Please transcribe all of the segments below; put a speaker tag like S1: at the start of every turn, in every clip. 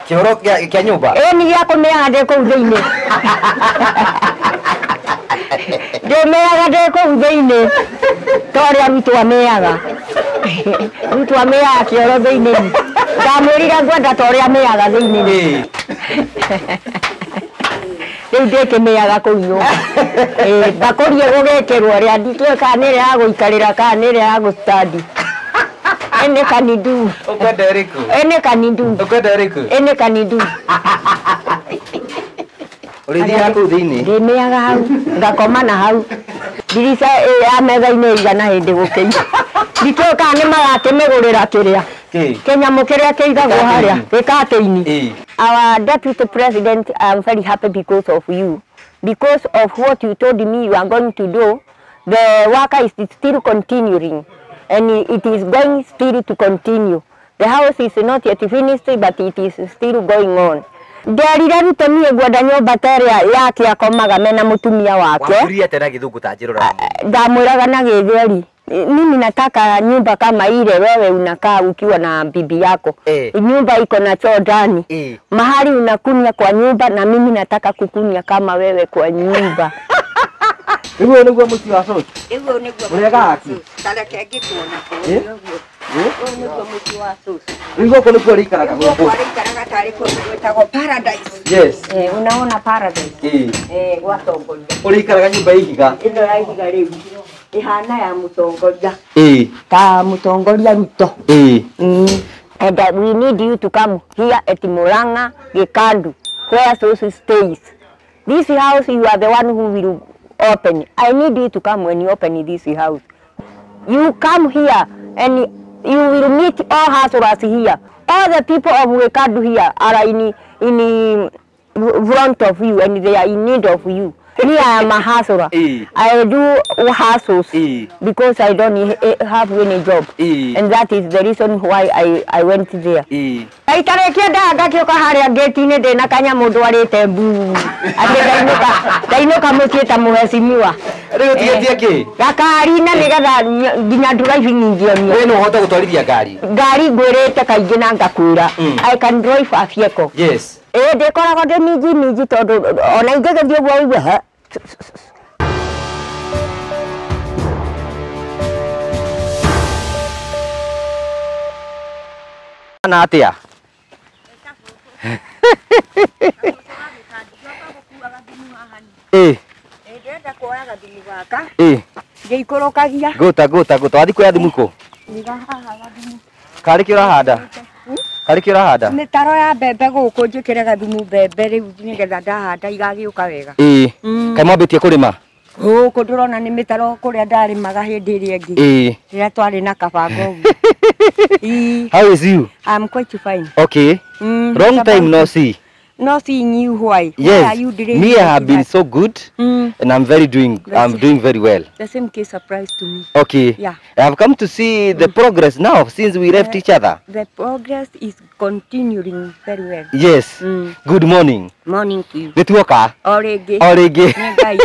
S1: Kĩoro kĩa nyũmba?
S2: Ĩĩ nĩ gĩa kũmĩaga ndĩ kũu thĩinĩ. Ndĩmĩaga ndĩ kũu thĩinĩ ta ũrĩa Ruto amĩaga. Ruto amĩaga kĩoro thĩinĩ. Ndamwĩrire ngwenda ta ũrĩa amĩaga thĩinĩ.
S1: Ĩĩ.
S2: Rĩu ndĩkĩmĩaga kũu nyũmba. Ĩĩ mbakũri ĩgũgĩkĩrwo ũrĩa ndikĩũĩ kana nĩ ĩrĩa ya gũikarĩra kana nĩ ĩrĩa ya gũstandi. Any can do.
S1: Ũkwenda ĩrĩkũ?
S2: Any can do.
S1: Ũkwenda ĩrĩkũ?
S2: Any can do.
S1: Ũrĩthiaga kũu thĩinĩ?
S2: Ndĩmĩaga hau ngakoma na hau ndirica ya metha-inĩ igana hĩndĩ gũkĩira ndikĩũĩ kana nĩ marakĩmĩgũrĩra kĩrĩa
S1: Kĩ?
S2: kĩnyamũ kĩrĩa kĩigagwo harĩa gĩkatĩini.
S1: Ĩĩ.
S2: Our deputy president, I am very happy because of you, because of what you told me you are going to do. The work is still continuing and it is going still to continue. The house is not yet finished, but it is still going on. Nderire Ruto niĩ ngwenda nyũmba ta ĩrĩa yake akomaga mena mũtumia wake.
S1: Wamũririe atĩa na gĩthũngũ ta njĩrora?
S2: Ndamwĩraga na gĩthweri, mimi nataka nyumba kama ile wewe unakaa ukiwa na bibi yako.
S1: Eh.
S2: Nyumba iko na choo ndani.
S1: Eh.
S2: Mahali unakunya kwa nyumba na mimi nataka kukunya kama wewe kwa nyumba.
S1: Rĩu ũyũ nĩguo mũciĩ wa cũcũ?
S2: Ũguo nĩguo
S1: Ũrĩa gaki?
S2: Ta reke ngĩkuona.
S1: Eh?
S2: Ũyũ nĩguo mũciĩ wa cũcũ.
S1: Rĩu gũkũ nĩkuo rĩikaraga gũkũ?
S2: Arĩikaraga tarĩ kũndũ gwĩtagwo paradise.
S1: Yes.
S2: Eh, unaona paradise?
S1: Ĩĩ.
S2: Eh, gwa tongoria.
S1: Ũrĩikaraga nyũmba ya ihiga?
S2: Ĩno ya ihiga rĩu ĩhana ya mũtongoria.
S1: Ĩĩ.
S2: Ta mũtongoria Ruto.
S1: Ĩĩ.
S2: And we need you to come here at Murang'a Gikandu, where Sosu stays. This house, you are the one who will open. I need you to come when you open this house. You come here and you will meet all hustlers here. All the people of Gikandu here are in front of you and they are in need of you. Me, I am a hustler.
S1: Eh.
S2: I do hustles
S1: Eh.
S2: because I don't have any job.
S1: Eh.
S2: And that is the reason why I went there.
S1: Ĩĩ.
S2: Itarĩkia ndangakĩũka harĩa ngĩti-inĩ ndĩna kanyamũ ndwarĩte mbuu atĩ ndainũka mũciĩ ta mũhecimiwa.
S1: Rĩu ũtigĩtie kĩ?
S2: Gakari na nĩgetha nginya driving ingĩonio.
S1: We no ũhote gũtwarithia ngari?
S2: Ngari ngwĩrĩte kaingĩ na ngakwĩra. I can drive a vehicle.
S1: Yes.
S2: Ĩĩ ndĩkoragwo ndĩ minji minji tondũ ona ingĩgĩthiĩ ũguo ũigue he.
S1: Na atĩa? Ĩĩ.
S2: Ndĩrenda kuoya gathumu gaka.
S1: Ĩĩ.
S2: Ngĩikũrũkagia.
S1: Gũta gũta gũta. Wathiĩ kuoya thumu kũ?
S2: Iga haha gathumu.
S1: Karĩ kĩ ũrahanda? Karĩ kĩ ũrahanda?
S2: Mĩtaro ya mbembe gũkũ njĩkĩre gathumu mbembe rĩu nĩgetha ndahanda igagĩũka wega.
S1: Ĩĩ. Kaĩ mwambĩtie kũrĩma?
S2: Gũkũ ndĩrona nĩ mĩtaro kũrĩa ndarĩmaga hĩndĩ ĩrĩa ĩngĩ.
S1: Ĩĩ.
S2: Rĩrĩa twarĩ na kabango ũguo. Ĩĩ.
S1: How is you?
S2: I'm quite fine.
S1: Okay. Long time no see.
S2: No seeing you why?
S1: Yes.
S2: Why are you delaying?
S1: Me, I have been so good. And I'm doing very well.
S2: The same case applies to me.
S1: Okay.
S2: Yeah.
S1: I have come to see the progress now since we left each other.
S2: The progress is continuing very well.
S1: Yes. Good morning.
S2: Morning to you.
S1: Nĩ tuoka?
S2: O rĩngĩ.
S1: O rĩngĩ.
S2: Nĩ Ngai.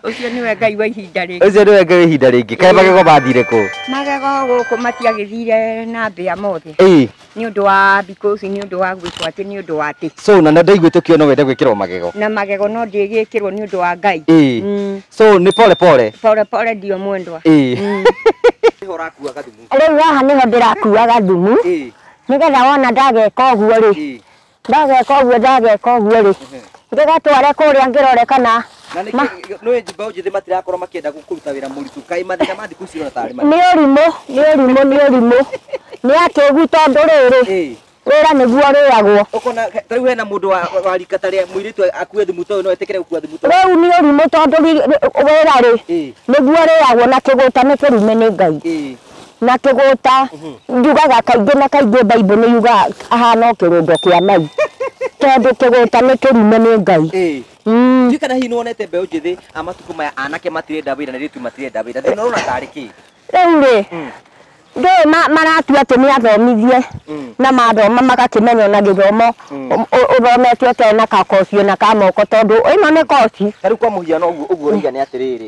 S2: Ũcio nĩwe Ngai wa ihinda rĩngĩ.
S1: Ũcio nĩwe Ngai wa ihinda rĩngĩ. Kaĩ magego mathire kũ?
S2: Magego gũkũ matiagĩthire na mbĩa mothe.
S1: Ĩĩ.
S2: Nĩ ũndũ wa because nĩ ũndũ wa gwĩkwo atĩ nĩ ũndũ wa atĩ.
S1: So na ndaiguĩte ũkiona wende gwĩkĩrwo magego.
S2: Na magego no ndĩgĩkĩrwo nĩ ũndũ wa Ngai.
S1: Ĩĩ. So nĩ pole pole.
S2: Pole pole ndio mwendwa.
S1: Ĩĩ.
S2: Rĩu haha nĩho ndĩrakuaga thumu.
S1: Ĩĩ.
S2: Nĩgetha wona ndageka ũguo rĩ.
S1: Ĩĩ.
S2: Ndageka ũguo ndageka ũguo rĩ. Ngĩgatware kũrĩa ngĩrore kana
S1: Na nĩkĩ nĩ mbeũ njĩthĩ matirakorwo makĩenda kũruta wĩra mũritũ kaĩ mathĩna ma thikũ ici ũrona tarĩ
S2: nĩ ũrimũ nĩ ũrimũ nĩ ũrimũ nĩ akĩgu tondũ rĩrĩ
S1: Ĩĩ.
S2: wĩra nĩguo ũrĩagwo.
S1: Ũkona ta rĩu hena mũndũ wa rika ta rĩa mũirĩtu akue thumu ta ũyũ no etĩkĩre gũkua thumu ta ũyũ?
S2: Rĩu nĩ ũrimũ tondũ wĩra rĩ
S1: Ĩĩ.
S2: nĩguo ũrĩagwo na kĩgũta nĩ kĩrume nĩ Ngai.
S1: Ĩĩ.
S2: Na kĩgũta njugaga kaingĩ na kaingĩ Bible nĩ yugaga ahana o kĩrũndo kĩa mai tondũ kĩgũta nĩ kĩrume nĩ Ngai.
S1: Ĩĩ. Ndiũĩ kana hihi nĩwonete mbeũ njĩthĩ a matukũ maya anake matirenda wĩra na airĩtu matirenda wĩra. Thĩna ũrona tarĩ kĩ?
S2: Rĩu rĩ, Ndũĩ maratua atĩ nĩ athomithie na mathoma magakĩmenya na gĩthomo ũthomete ũtarĩ na kakoci ona ka moko tondũ ĩno nĩ koci.
S1: Ta rĩu kwa mũhiano ũguo ũroiga nĩ atĩrĩrĩ,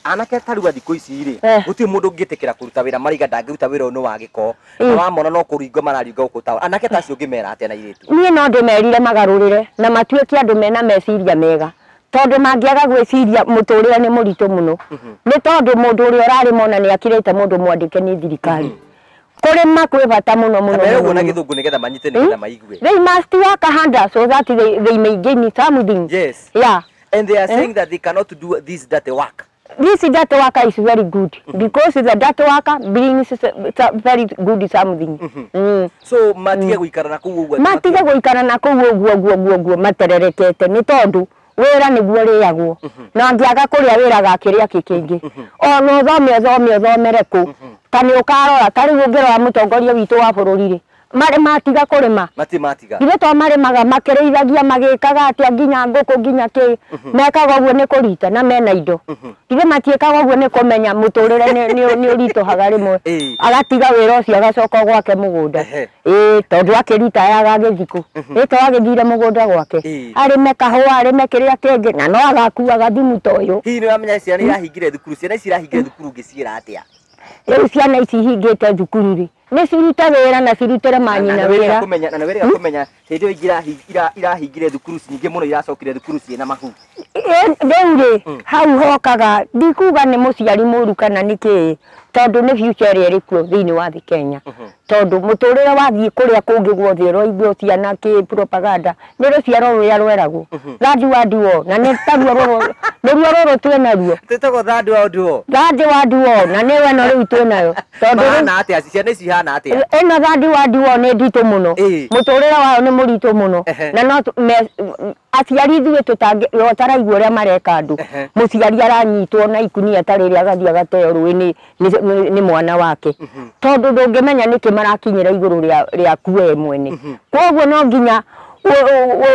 S1: anake ta rĩu a thikũ ici rĩ, gũtirĩ mũndũ ũngĩtĩkĩra kũruta wĩra maraiga ndangĩruta wĩra ũyũ nĩ wa gĩko, na wamona no kũringwo mararingwo gũkũ taũni. Anake ta acio ũngĩmera atĩa na airĩtu?
S2: Niĩ no ndĩmerire magarũrĩre na matuĩke andũ mena meciria mega, tondũ mangĩaga gwĩciria mũtũrĩre nĩ mũritũ mũno. Nĩ tondũ mũndũ ũrĩa ũrarĩma ona nĩ akĩrĩte mũndũ mwandĩke nĩ thirikari. Kũrĩma kwĩ bata mũno mũno.
S1: Kamere ũguo na gĩthũngũ nĩgetha manyite nĩgetha maigue.
S2: They must work harder so that they may gain something.
S1: Yes.
S2: Yeah.
S1: And they are saying that they cannot do this dirty work.
S2: This dirty work is very good because the dirty work brings very good something.
S1: So matige gũikara na kũu ũguo.
S2: Matige gũikara na kũu ũguo ũguo ũguo ũguo matererekete nĩ tondũ wĩra nĩguo ũrĩagwo. Na angĩaga kũrĩa wĩra agakĩrĩa kĩ kĩngĩ. Ona ũthome ũthome ũthomere kũ. Ta nĩ ũkarora ta rĩu ũngĩrora mũtongoria witũ wa bũrũri rĩ, marĩ matiga kũrĩma.
S1: Matirĩ matiga.
S2: Ithuĩ to marĩmaga makĩrĩithagia magĩkaga atĩa nginya ngũkũ nginya kĩ. Mekaga ũguo nĩ kũrita na mena indo. Ithuĩ matiĩkaga ũguo nĩ kũmenya mũtũrĩre nĩ ũritũhaga rĩmwe. Agatiga wĩra ũcio agacoka gwake mũgũnda. Tondũ akĩruta agagĩthiĩ kũ. To agĩthire mũgũnda gwake. Arĩme kahũa arĩme kĩrĩa kĩngĩ na no agakuaga thumu ta ũyũ.
S1: Hihi nĩ ũramenya ciana irahingire thukuru, ciana ici irahingire thukuru ũngĩciĩra atĩa?
S2: Rĩu ciana ici ihingĩte thukuru rĩ, nĩ cirute wĩra na cirutĩre manyina wĩra.
S1: Na nĩ wĩrĩga kũmenya hĩndĩ ĩyo ingĩ irahingire thukuru nyingĩ mũno iracokire thukuru ciĩna mahu.
S2: Rĩu rĩ, hau hokaga ndikuga nĩ mũciari mũru kana nĩ kĩĩ, tondũ nĩ future ĩrĩa ĩrĩ kuo thĩinĩ wa thĩ Kenya. Tondũ mũtũrĩre wathiĩ kũrĩa kũngĩ guothe ũroigua ciana kĩ propaganda nĩ rũciaro rũrĩa rweragwo third world war, na nĩ taruo rũrũ nĩruo rũrũ twĩnaruo.
S1: Twĩtagwo third world war.
S2: Third world war, na nĩyo ĩno rĩu twĩnayo. Tondũ
S1: mahana atĩa ciana ici ihana atĩa?
S2: Ĩno third world war nĩ nditũ mũno. Mũtũrĩre wao nĩ mũritũ mũno. Na no aciari ithuĩ tũtaraigua ũrĩa mareka andũ. Mũciari aranyitwo na ikunia ta rĩrĩa agathiĩ agateo rũĩ nĩ mwana wake. Tondũ ndũngĩmenya nĩkĩ marakinyĩra igũrũ rĩaku we mwene. Koguo no nginya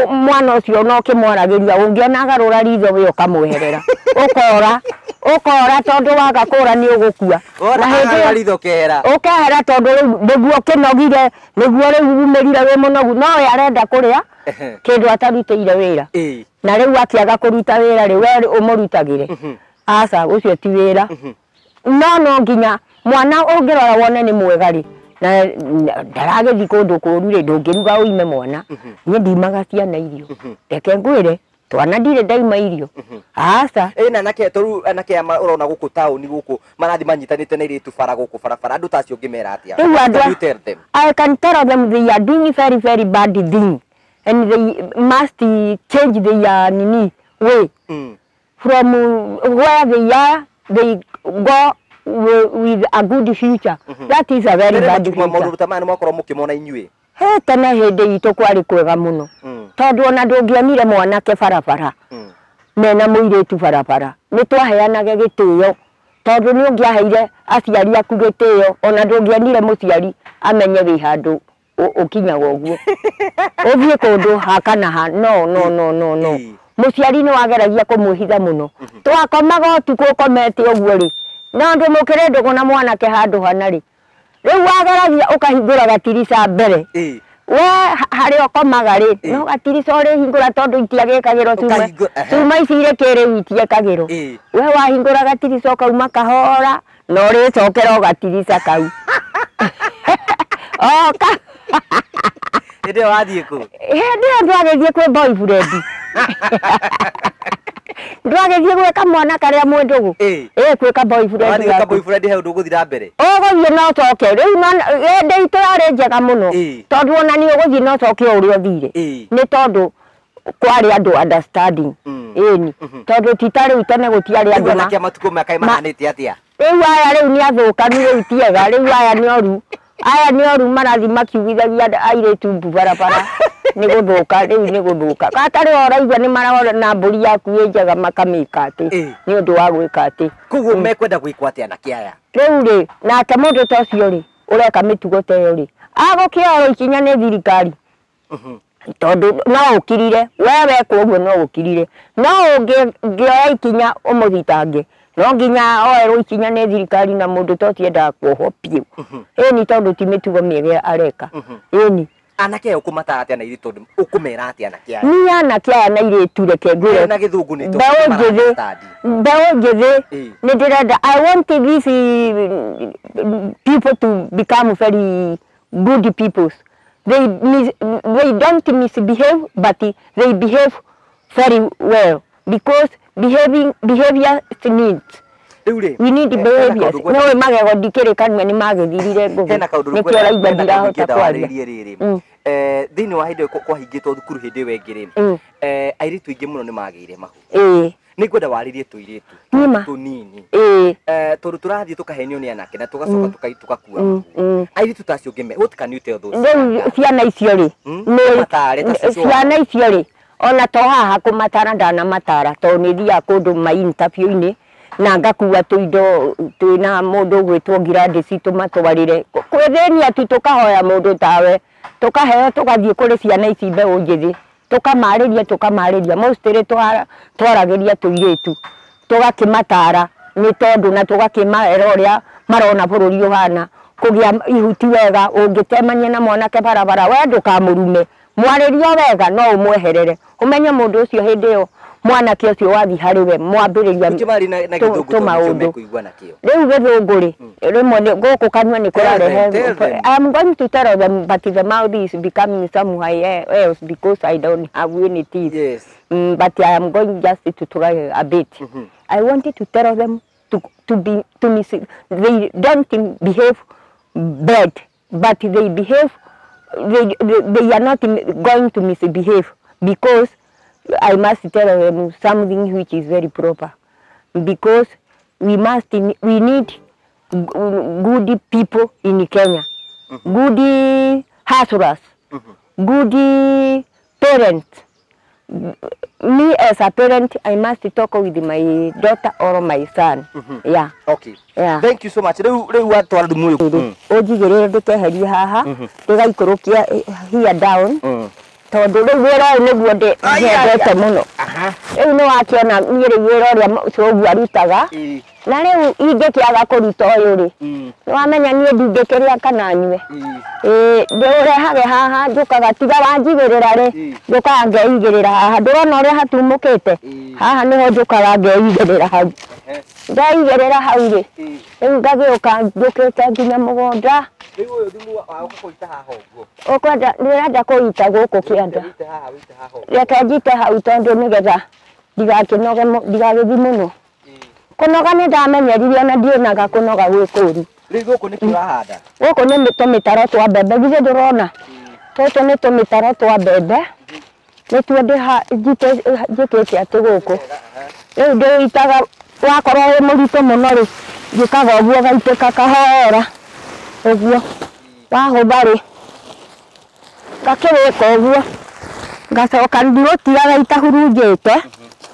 S2: mwana ũcio no ũkĩmwaragĩria ũngĩona agarũra ritho we ũkamweherera. Ũkora ũkora tondũ waga kũra nĩ ũgũkua.
S1: Na hĩndĩ ĩyo ritho ũkehera.
S2: Ũkehera tondũ rĩu nĩguo ũkĩnogire, nĩguo rĩu umĩrire wĩ mũnogu, no we arenda kũrĩa kĩndũ atarutĩire wĩra. Na rĩu akĩaga kũruta wĩra rĩ, we ũmũrutagĩre. Aca, ũcio ti wĩra. No no nginya mwana ũngĩrora wone nĩ mwega rĩ, na ndaragĩthiĩ kũndũ kũru rĩ, ndũngĩruga ũime mwana. Niĩ ndimaga ciana irio. Reke ngwĩre, twana ndirĩ ndaima irio. Aca.
S1: Ĩna anake toru anake aya ũrona gũkũ taũni gũkũ marathiĩ manyitanĩte na airĩtu bara gũkũ barabara, andũ ta acio ũngĩmera atĩa?
S2: Rĩu andũ
S1: Can you tell them?
S2: I can tell them they are doing very very bad thing and they must change their nini way. From where they are, they go with a good future. That is a very bad future.
S1: Maũndũ ta maya nĩ mwakorwo mũkĩmona inyuĩ?
S2: He tene hĩndĩ itũ kwarĩ kwega mũno. Tondũ ona ndũngĩonire mwanake barabara mena mũirĩtu barabara, nĩ twaheanage gĩtĩo. Tondũ nĩ ũngĩaheire aciari aku gĩtĩo, ona ndũngĩonire mũciari amenye wĩ handũ ũkinyaga ũguo. Ũthiĩ kũndũ ha kana ha, no no no no no. Mũciari nĩ wageragia kũmwĩhitha mũno. Twakomaga ũtukũ ũkomete ũguo rĩ, na andũ mũkĩrĩ ndũgũ na mwanake handũ hana rĩ, rĩu wageragia ũkahingũra gatirica mbere. We harĩa ũkomaga rĩ, no gatirica ũrĩhingũra tondũ itiagĩkagĩrwo cuma. Cuma ici irĩ kĩrĩu itiekagĩrwo. We wahingũra gatirica ũkauma kahora, na ũrĩcokera o gatirica kau. Oka.
S1: Hĩndĩ ĩyo wathiĩ kũ?
S2: Hĩndĩ ĩyo ndwagĩthiĩ kwĩ boyfriend. Ndwagĩthiĩ gwĩka mwana karĩa mwĩ ndũgũ. Gwĩka boyfriend.
S1: Wathiĩ gwĩka boyfriend he ũndũ ũgũthiĩ na mbere?
S2: Ũgũthiĩ na ũcoke. Rĩu hĩndĩ itũ yarĩ njega mũno. Tondũ ona nĩ ũgũthiĩ na ũcoke o ũrĩa ũthire. Nĩ tondũ kwarĩ andũ understanding. Ĩni. Tondũ ti ta rĩu tene gũtiarĩ andũ
S1: Rĩu anake a matukũ maya kaĩ mahanĩte atĩa?
S2: Rĩu aya rĩu nĩ athũkanu rĩu ti ega. Rĩu aya nĩ oru. Aya nĩ oru marathiĩ makiugithagia airĩtu mbu barabara. Nĩ gũthũka, rĩu nĩ gũthũka. Gatarĩ ũraigua nĩ marahora na mbũri yaku ĩ njega makamĩka atĩ. Nĩ ũndũ wa gwĩka atĩ.
S1: Koguo mekwenda gwĩkwo atĩa anake aya?
S2: Rĩu rĩ, nake mũndũ ta ũcio rĩ, ũreka mĩtugo ta ĩyo rĩ, agũkĩoerwo ikinya nĩ thirikari. Tondũ no ũkirire, we wekwo ũguo no ũkirire. No ũngĩoya ikinya ũmũthitange, No nginya oerwo ikinya nĩ thirikari na mũndũ to tiendaga kuohwo biũ. Ĩni tondũ ti mĩtugo mĩega areka. Ĩni
S1: anake aya ũkũmatara atĩa na airĩtu tondũ ũkũmera atĩa anake aya?
S2: Niĩ anake aya na airĩtu reke ngwĩre
S1: na gĩthũngũ nĩ tondũ
S2: mbeũ njĩthĩ nĩ ndĩrenda I want these people to become very good people. They don't misbehave, but they behave very well because behavior needs. We need behaviors. No magego ndikĩrĩ kanua nĩ magĩthirire ngũgĩ. Nĩkĩo ũraigua ndirahota kwaria.
S1: Thĩinĩ wa hĩndĩ ĩyo kwahingĩtwo thukuru hĩndĩ ĩyo ĩngĩ rĩ, airĩtu aingĩ mũno nĩ magĩire mahu. Nĩ ngwenda warĩrie tũirĩtu tũnini tondũ tũrathiĩ tũkahenio nĩ anake na tũgacoka tũgakua mahu. Airĩtu ta acio ũngĩme, what can you tell those?
S2: Rĩu ciana icio rĩ, ciana icio rĩ, ona to haha kũmatara ndanamatara tondũ nĩ thiaga kũndũ ma interview-inĩ na ngakua tũindo twĩna mũndũ ũgwĩtwo Gladys tũmatwarĩre. Kwĩthĩnia tu tũkahoya mũndũ tawe tũkaheo tũgathiĩ kũrĩ ciana ici mbeũ njĩthĩ tũkamarĩria mostly twaragĩria tũirĩtu tũgakĩmatara nĩ tondũ na tũgakĩmera ũrĩa marona bũrũri ũhana kũgĩa ihuti wega ũngĩtemania na mwanake barabara we ndũkamũrume mwarĩrie wega no ũmweherere ũmenye mũndũ ũcio hĩndĩ ĩyo mwanake ũcio wathiĩ harĩ we mwambĩrĩria tũmaũndũ rĩu gĩthũngũ rĩ rĩmwe gũkũ kanua nĩ kũrarehe. I'm going to tell them but the mouth is becoming somewhere else because I don't have any teeth.
S1: Yes.
S2: But I am going just to try a bit. I wanted to tell them to be to miss they don't behave bad, but they behave they are not going to misbehave because I must tell them something which is very proper, because we need good people in Kenya, good hustlers, good parents. Me as a parent, I must talk with my daughter or my son. Yeah.
S1: Okay.
S2: Yeah.
S1: Thank you so much. Rĩu watwara thumu ũyũ.
S2: Ũnjigĩrĩre ndũkeherie haha, ndĩgaikũrũkia here down. Tondũ rĩu wĩra ũyũ nĩguo ndendete mũno. Rĩu nĩ wakĩona niĩ rĩu wĩra ũrĩa cũguo arutaga, na rĩu ingĩkĩaga kũruta ũyũ rĩ, nĩ wamenya niĩ ndingĩkĩrĩa kana nyue. Ndĩũrehage haha njũkaga tiga wanjigĩrĩra rĩ, njũkaga ngeigĩrĩra haha. Ndũrona ũrĩa hatumũkĩte? Haha nĩho njũkaga ngeigĩrĩra hau. Ndeigĩrĩra hau rĩ, rĩu ngagĩũka njũkĩte nginya mũgũnda.
S1: Rĩu ũyũ thumu wa ũkũita haha ũguo.
S2: Ũkwenda ndĩrenda kũita gũkũ kĩanda. Reke njite hau tondũ nĩgetha ndigakĩnoge ndigagĩthiĩ mũno. Kũnoga nĩ ndamenyerire ona ndionaga kũnoga gwĩ kũũru.
S1: Rĩu gũkũ nĩkĩ ũrahanda?
S2: Gũkũ nĩ tũmĩtaro twa mbembe, githĩ ndũrona? Tũtũ nĩ tũmĩtaro twa mbembe. Nĩtuo njĩkĩte atĩ gũkũ. Rĩu ndĩũitaga wakorwo wĩ mũritũ mũno rĩ, njĩkaga ũguo gaitĩka kahora. Ũguo wahũtha rĩ, ngakĩwĩka ũguo ngacoka ndigũtigaga itahurunjĩte,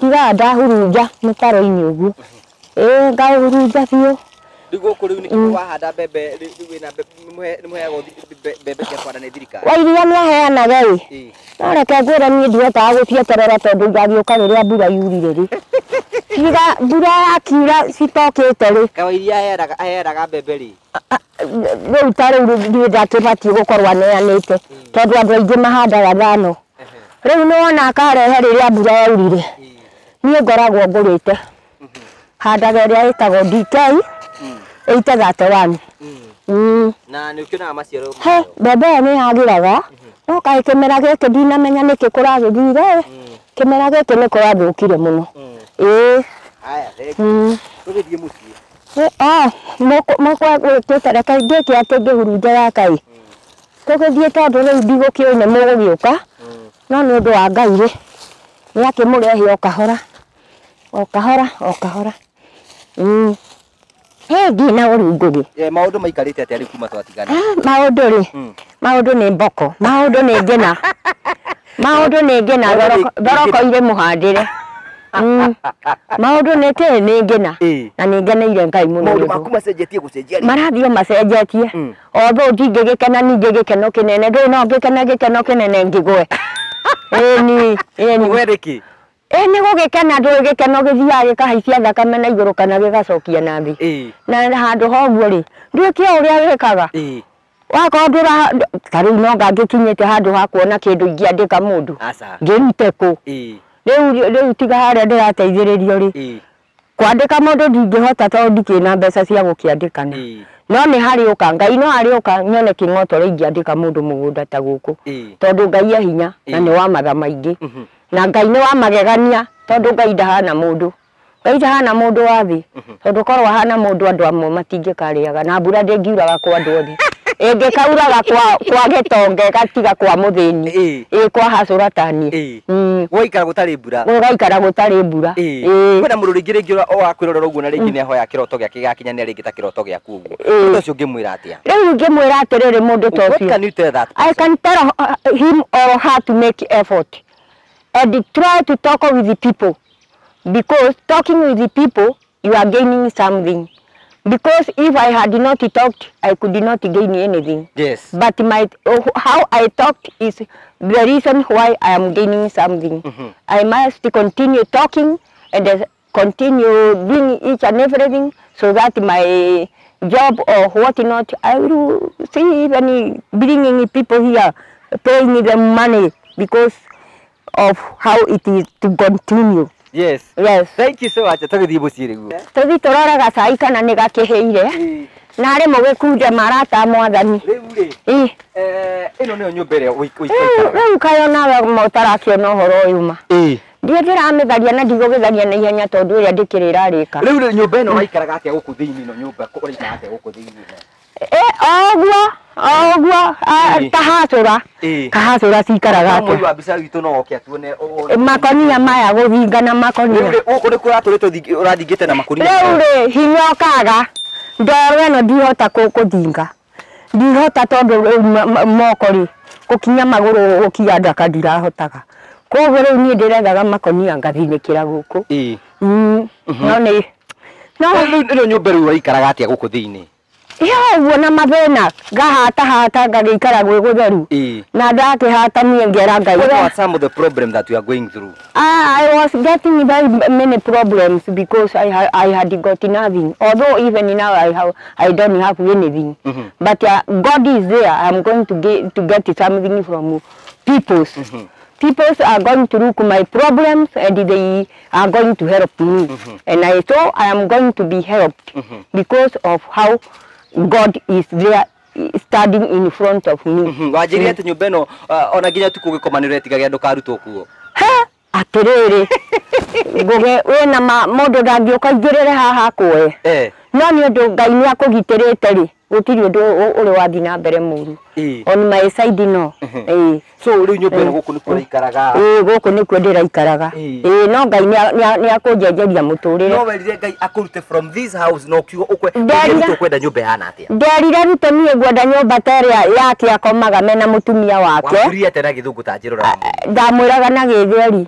S2: tigaga ndahurunja mĩtaro-inĩ ũguo. Ngahurunja biũ.
S1: Rĩu gũkũ rĩu nĩkĩo wahanda mbembe rĩu wĩna mbembe nĩ mũheagwo mbembe cia kũhanda nĩ thirikari?
S2: Wa iria nĩaheanaga ĩ, no reke ngwĩre niĩ ndihotaga gũcieterera tondũ igagĩũka rĩrĩa mbura yurire rĩ. Tiga mbura yakiura citokĩte rĩ.
S1: Kawairia aheanaga mbembe rĩ?
S2: Rĩu ta rĩu niĩ ndakĩbatiĩ gũkorwo aneanĩte tondũ andũ aingĩ mahandaga thano. Rĩu nĩwona akarehe rĩrĩa mbura yaurire. Niĩ ngoragwo ngũrĩte. Handaga ĩrĩa ĩtagwo DK 831.
S1: Na nĩ ũkĩonaga maciaro?
S2: He, mbembe ĩyo nĩ yagĩraga, no kaĩ kĩmera gĩkĩ ndinamenya nĩkĩ kũragĩthire, kĩmera gĩkĩ nĩ kũrathũkire mũno. Ĩĩ.
S1: Haya, thank you. Tũgĩthiĩ mũciĩ.
S2: Mũkwĩte reke ngĩke atĩ ngĩhurunja gaka ĩ. Tũgĩthiĩ tondũ rĩu ndigũkĩũĩ nĩ mũgũgĩũka, no nĩ ũndũ wa Ngai rĩ, nĩ akĩmũrehe o kahora, o kahora, o kahora. Hĩ na ũru Ngũgĩ.
S1: Maũndũ maikarĩte atĩa rĩu kuma twatigana?
S2: Maũndũ rĩ, maũndũ nĩ mboko, maũndũ nĩ ngĩna. Maũndũ nĩ ngĩna, thoroko irĩ mũhandĩre. Maũndũ nĩ kĩ nĩ ngĩna. Na nĩ ngeneire Ngai mũno.
S1: Maũndũ maku macenjetie gũcenjia rĩ?
S2: Marathiĩ o macenjetie. Although ndingĩgĩkena ningĩ gĩkeno kĩnene, ndũĩ no ngĩkena gĩkeno kĩnene ngĩgwe. Ĩni, ĩni.
S1: Ũgwe nĩkĩ?
S2: Nĩ gũgĩkena ndũĩ gĩkeno gĩthiaga gĩkahaicia thakame na igũrũ kana gĩgacokia na thĩ. Na handũ ha ũguo rĩ, nduĩke o ũrĩa wĩkaga. Wakorwo ndũra ta rĩu no ngangĩkinyĩte handũ ha kuona kĩndũ ingĩandĩka mũndũ. Ngĩrute kũ? Rĩu tiga harĩa ndĩrateithĩrĩrio rĩ. Kwandĩka mũndũ ndingĩhota tondũ ndikĩrĩ na mbeca cia gũkĩandĩkana. No nĩ harĩũka Ngai no harĩũka nyone kĩng'otore ingĩandĩka mũndũ mũgũnda ta gũkũ. Tondũ Ngai e hinya na nĩ wa matha maingĩ. Na Ngai nĩ wa magegania tondũ Ngai ndahana mũndũ. Ngai ndahana mũndũ wa thĩ. Tondũ korwo ahana mũndũ andũ amwe matingĩkarĩaga na mbura ndĩngiuraga kwa andũ othe. Ĩngĩkauraga kwa gĩtonga ĩgatiga kwa mũthĩni. Ĩ kwa hacũra tani.
S1: Gũgaikara gũtarĩ mbura.
S2: Gũgaikara gũtarĩ mbura.
S1: Kwĩna mũndũ rĩngĩ wakwĩrorera ũguo na rĩngĩ nĩahoya kĩroto gĩake gĩgakinyanĩra rĩngĩ ta kĩroto gĩaku ũguo. Mũndũ ũcio ũngĩmwĩra atĩa?
S2: Rĩu ingĩmwĩra atĩrĩrĩ mũndũ ta ũcio.
S1: What can you tell that person?
S2: I can tell him or her to make effort and try to talk with the people, because talking with the people you are gaining something. Because if I had not talked, I could not gain anything.
S1: Yes.
S2: But my how I talked is the reason why I am gaining something. I must continue talking and continue doing each and everything so that my job or what not, I will see even bringing people here, paying them money because of how it is to continue.
S1: Yes.
S2: Yes.
S1: Thank you so much. Tũgĩthiĩ mũciĩ rĩu.
S2: Tũthiĩ tũroraga cai kana nĩ gakĩhĩire. Na arĩ mũgĩkunde marata mwathani.
S1: Rĩu rĩ. Ĩno nĩyo nyũmba ĩrĩa ũikaraga.
S2: Rĩu kaĩ onawe ũtarakĩona ũhoro ũyũ ma. Ndiĩ ndĩramĩtharia na ndigũgĩtharia na ihenya tondũ ĩrĩa ndĩkĩrĩ ĩrarĩka.
S1: Rĩu rĩ nyũmba ĩno waikaraga atĩa gũkũ thĩinĩ ĩno nyũmba ũraikara atĩa gũkũ thĩinĩ ĩno?
S2: Oguo oguo kahacũra. Kahacũra cikaraga atĩa?
S1: Mũi wa mbica witũ no oke atuone
S2: makonia maya gũthinga na makonia.
S1: Rĩu rĩ gũkũ nĩkuo ũratũrĩte ũrathingĩte na makonia.
S2: Rĩu rĩ hinya ũkaga ndoro ĩno ndihota kũthinga. Ndihota tondũ rĩu moko rĩ gũkinya magũrũ gũkinya ndaka ndirahotaga. Koguo rĩu niĩ ndĩrethaga makonia ngathinĩkĩra gũkũ. No nĩ
S1: no rĩu ĩno nyũmba rĩu waikaraga atĩa gũkũ thĩinĩ?
S2: Ya ũguo na mathĩna ngahatahata ngagĩikara gwĩ gũtheru. Na ndakĩhata niĩ ngera Ngai.
S1: What are some of the problems that you are going through?
S2: I was getting very many problems because I had got nothing. Although even now I don't have anything. But God is there. I'm going to get something from people. People are going to look my problems and they are going to help me. And so I am going to be helped because of how God is there standing in front of me.
S1: Wanjĩrire atĩ nyũmba ĩno ona nginya tukũ ũgĩkoma nĩ ũretigagia ndũkarutwo kuo.
S2: Atĩrĩrĩ ngũgĩ wĩna mũndũ ndangĩũka aingĩrĩre haha akũe. No nĩ ũndũ Ngai nĩ akũgitĩrĩte rĩ, gũtirĩ ũndũ ũrĩ wathiĩ na mbere mũru. On my side no.
S1: So rĩu nyũmba ĩno gũkũ nĩkuo ũraikaraga?
S2: Gũkũ nĩkuo ndĩraikaraga. No Ngai nĩ akũnjenjeria mũtũrĩre.
S1: No werire Ngai akũrute from this house na ũkiuga ũkwenda nyũmba ĩhana atĩa?
S2: Nderire Ruto niĩ ngwenda nyũmba ta ĩrĩa yake akomaga mena mũtumia wake.
S1: Wamwĩrire atĩa na gĩthũngũ ta njĩrora?
S2: Ndamwĩraga na Gĩthweri.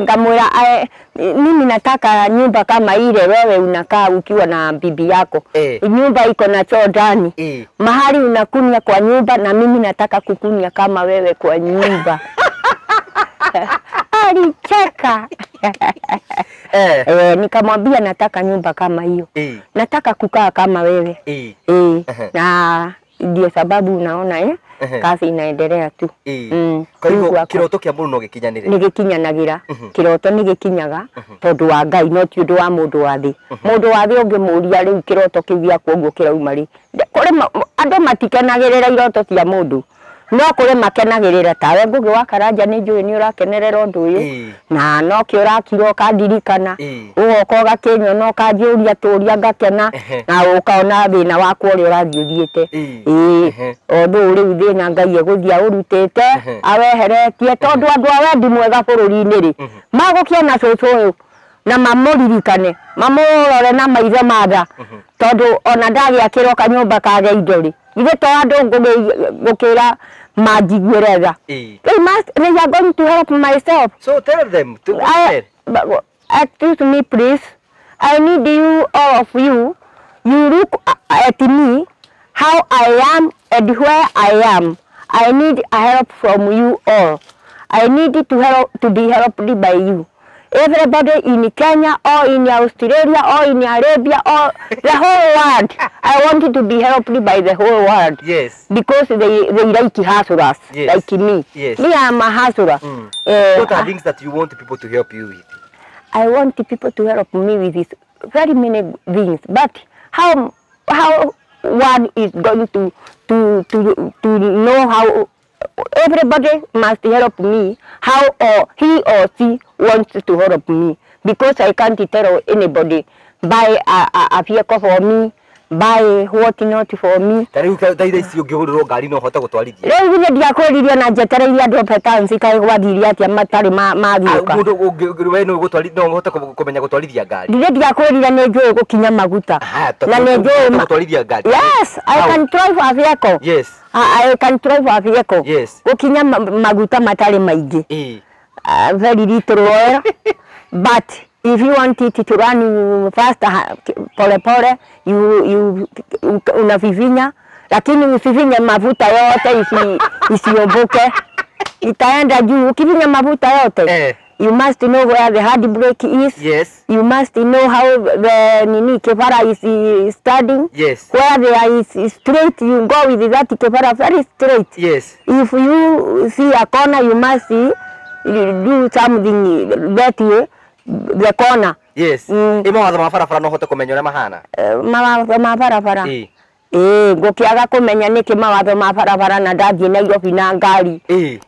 S2: Ngamwĩra mimi nataka nyumba kama ile wewe unakaa ukiwa na bibi yako. Nyumba iko na choo ndani. Mahali unakunya kwa nyumba na mimi nataka kukunya kama wewe kwa nyumba. Alicheka. Nikamwambia nataka nyumba kama hiyo. Nataka kukaa kama wewe. Na ndio sababu unaona kazi inaendelea tu.
S1: Kwa hivyo kiroto kia mũndũ no gĩkinyanĩre?
S2: Nĩ gĩkinyanagĩra. Kĩroto nĩ gĩkinyaga tondũ wa Ngai no ti ũndũ wa mũndũ wa thĩ. Mũndũ wa thĩ ũngĩmũria rĩu kĩroto kĩu gĩaku ũguo kĩrauma rĩ, kũrĩ andũ matikenagĩrĩra iroto cia mũndũ. No kũrĩ makenagĩrĩra tawe Ngũgĩ wa Karanja nĩ njũĩ nĩ ũrakenerera ũndũ ũyũ na no kĩo ũrakira ũkandirikana ũgoka ũgakĩnyona ũkanjũria tũria ngakena na ũkaona thĩna wakwa ũrĩa ũrathiĩ ũthiĩte. Ũndũ rĩu thĩna Ngai egũthiĩ aũrutĩte aweheretie tondũ andũ a wendi mwega bũrũri-inĩ rĩ magũkĩona cũcũ ũyũ na mamũririkane mamũrore na maitho ma tha tondũ ona ndagĩakĩrwo kanyũmba kage indo rĩ ithe to andũ ngũkĩra manjiguĩre tha. They are going to help myself.
S1: So tell them to
S2: excuse me please, I need you, all of you. You look at me how I am and where I am. I need help from you all. I need to be helped by you. Everybody in Kenya or in Australia or in Arabia or the whole world. I want to be helped by the whole world.
S1: Yes.
S2: Because they like hustlers,
S1: yes.
S2: Like me.
S1: Yes.
S2: Me, I'm a hustler.
S1: What are things that you want people to help you with?
S2: I want people to help me with this very many things. But how one is going to know how everybody must help me, how or he or she wants to help me, because I can't tell anybody buy a vehicle for me, buy what not for me.
S1: Rĩu thaa ici ũngĩgũrĩrwo ngari no ũhote gũtwarithia?
S2: Rĩu githĩ ndiakwĩririe na njetereire andũ a Petansi kaĩ gwathire atĩa matarĩ mathiũka.
S1: Mũndũ we no ũhote kũmenya gũtwarithia ngari?
S2: Githĩ ndiakwĩrire nĩ njũĩ gũkinya maguta. Na nĩ njũĩ
S1: gũtwarithia ngari.
S2: Yes, I can drive a vehicle.
S1: Yes.
S2: I can drive a vehicle.
S1: Yes.
S2: Gũkinya maguta matarĩ maingĩ. Very little oil. But if you want it to run faster, pole pole, you unavivinya, lakini usivinye mafuta yote isiomboke. Itaenda juu. Ukivinya mafuta yote. You must know where the hard brake is.
S1: Yes.
S2: You must know how the nini kefara is standing.
S1: Yes.
S2: Where there is straight, you go with that kefara very straight.
S1: Yes.
S2: If you see a corner, you must see, you do something that way. The corner.
S1: Yes. Ĩ mawatho ma barabara no ũhote kũmenya ũrĩa mahana?
S2: Mawatho ma barabara. Ĩĩ, ngũkĩaga kũmenya nĩkĩ mawatho ma barabara na ndathiĩ Nairobi na ngari.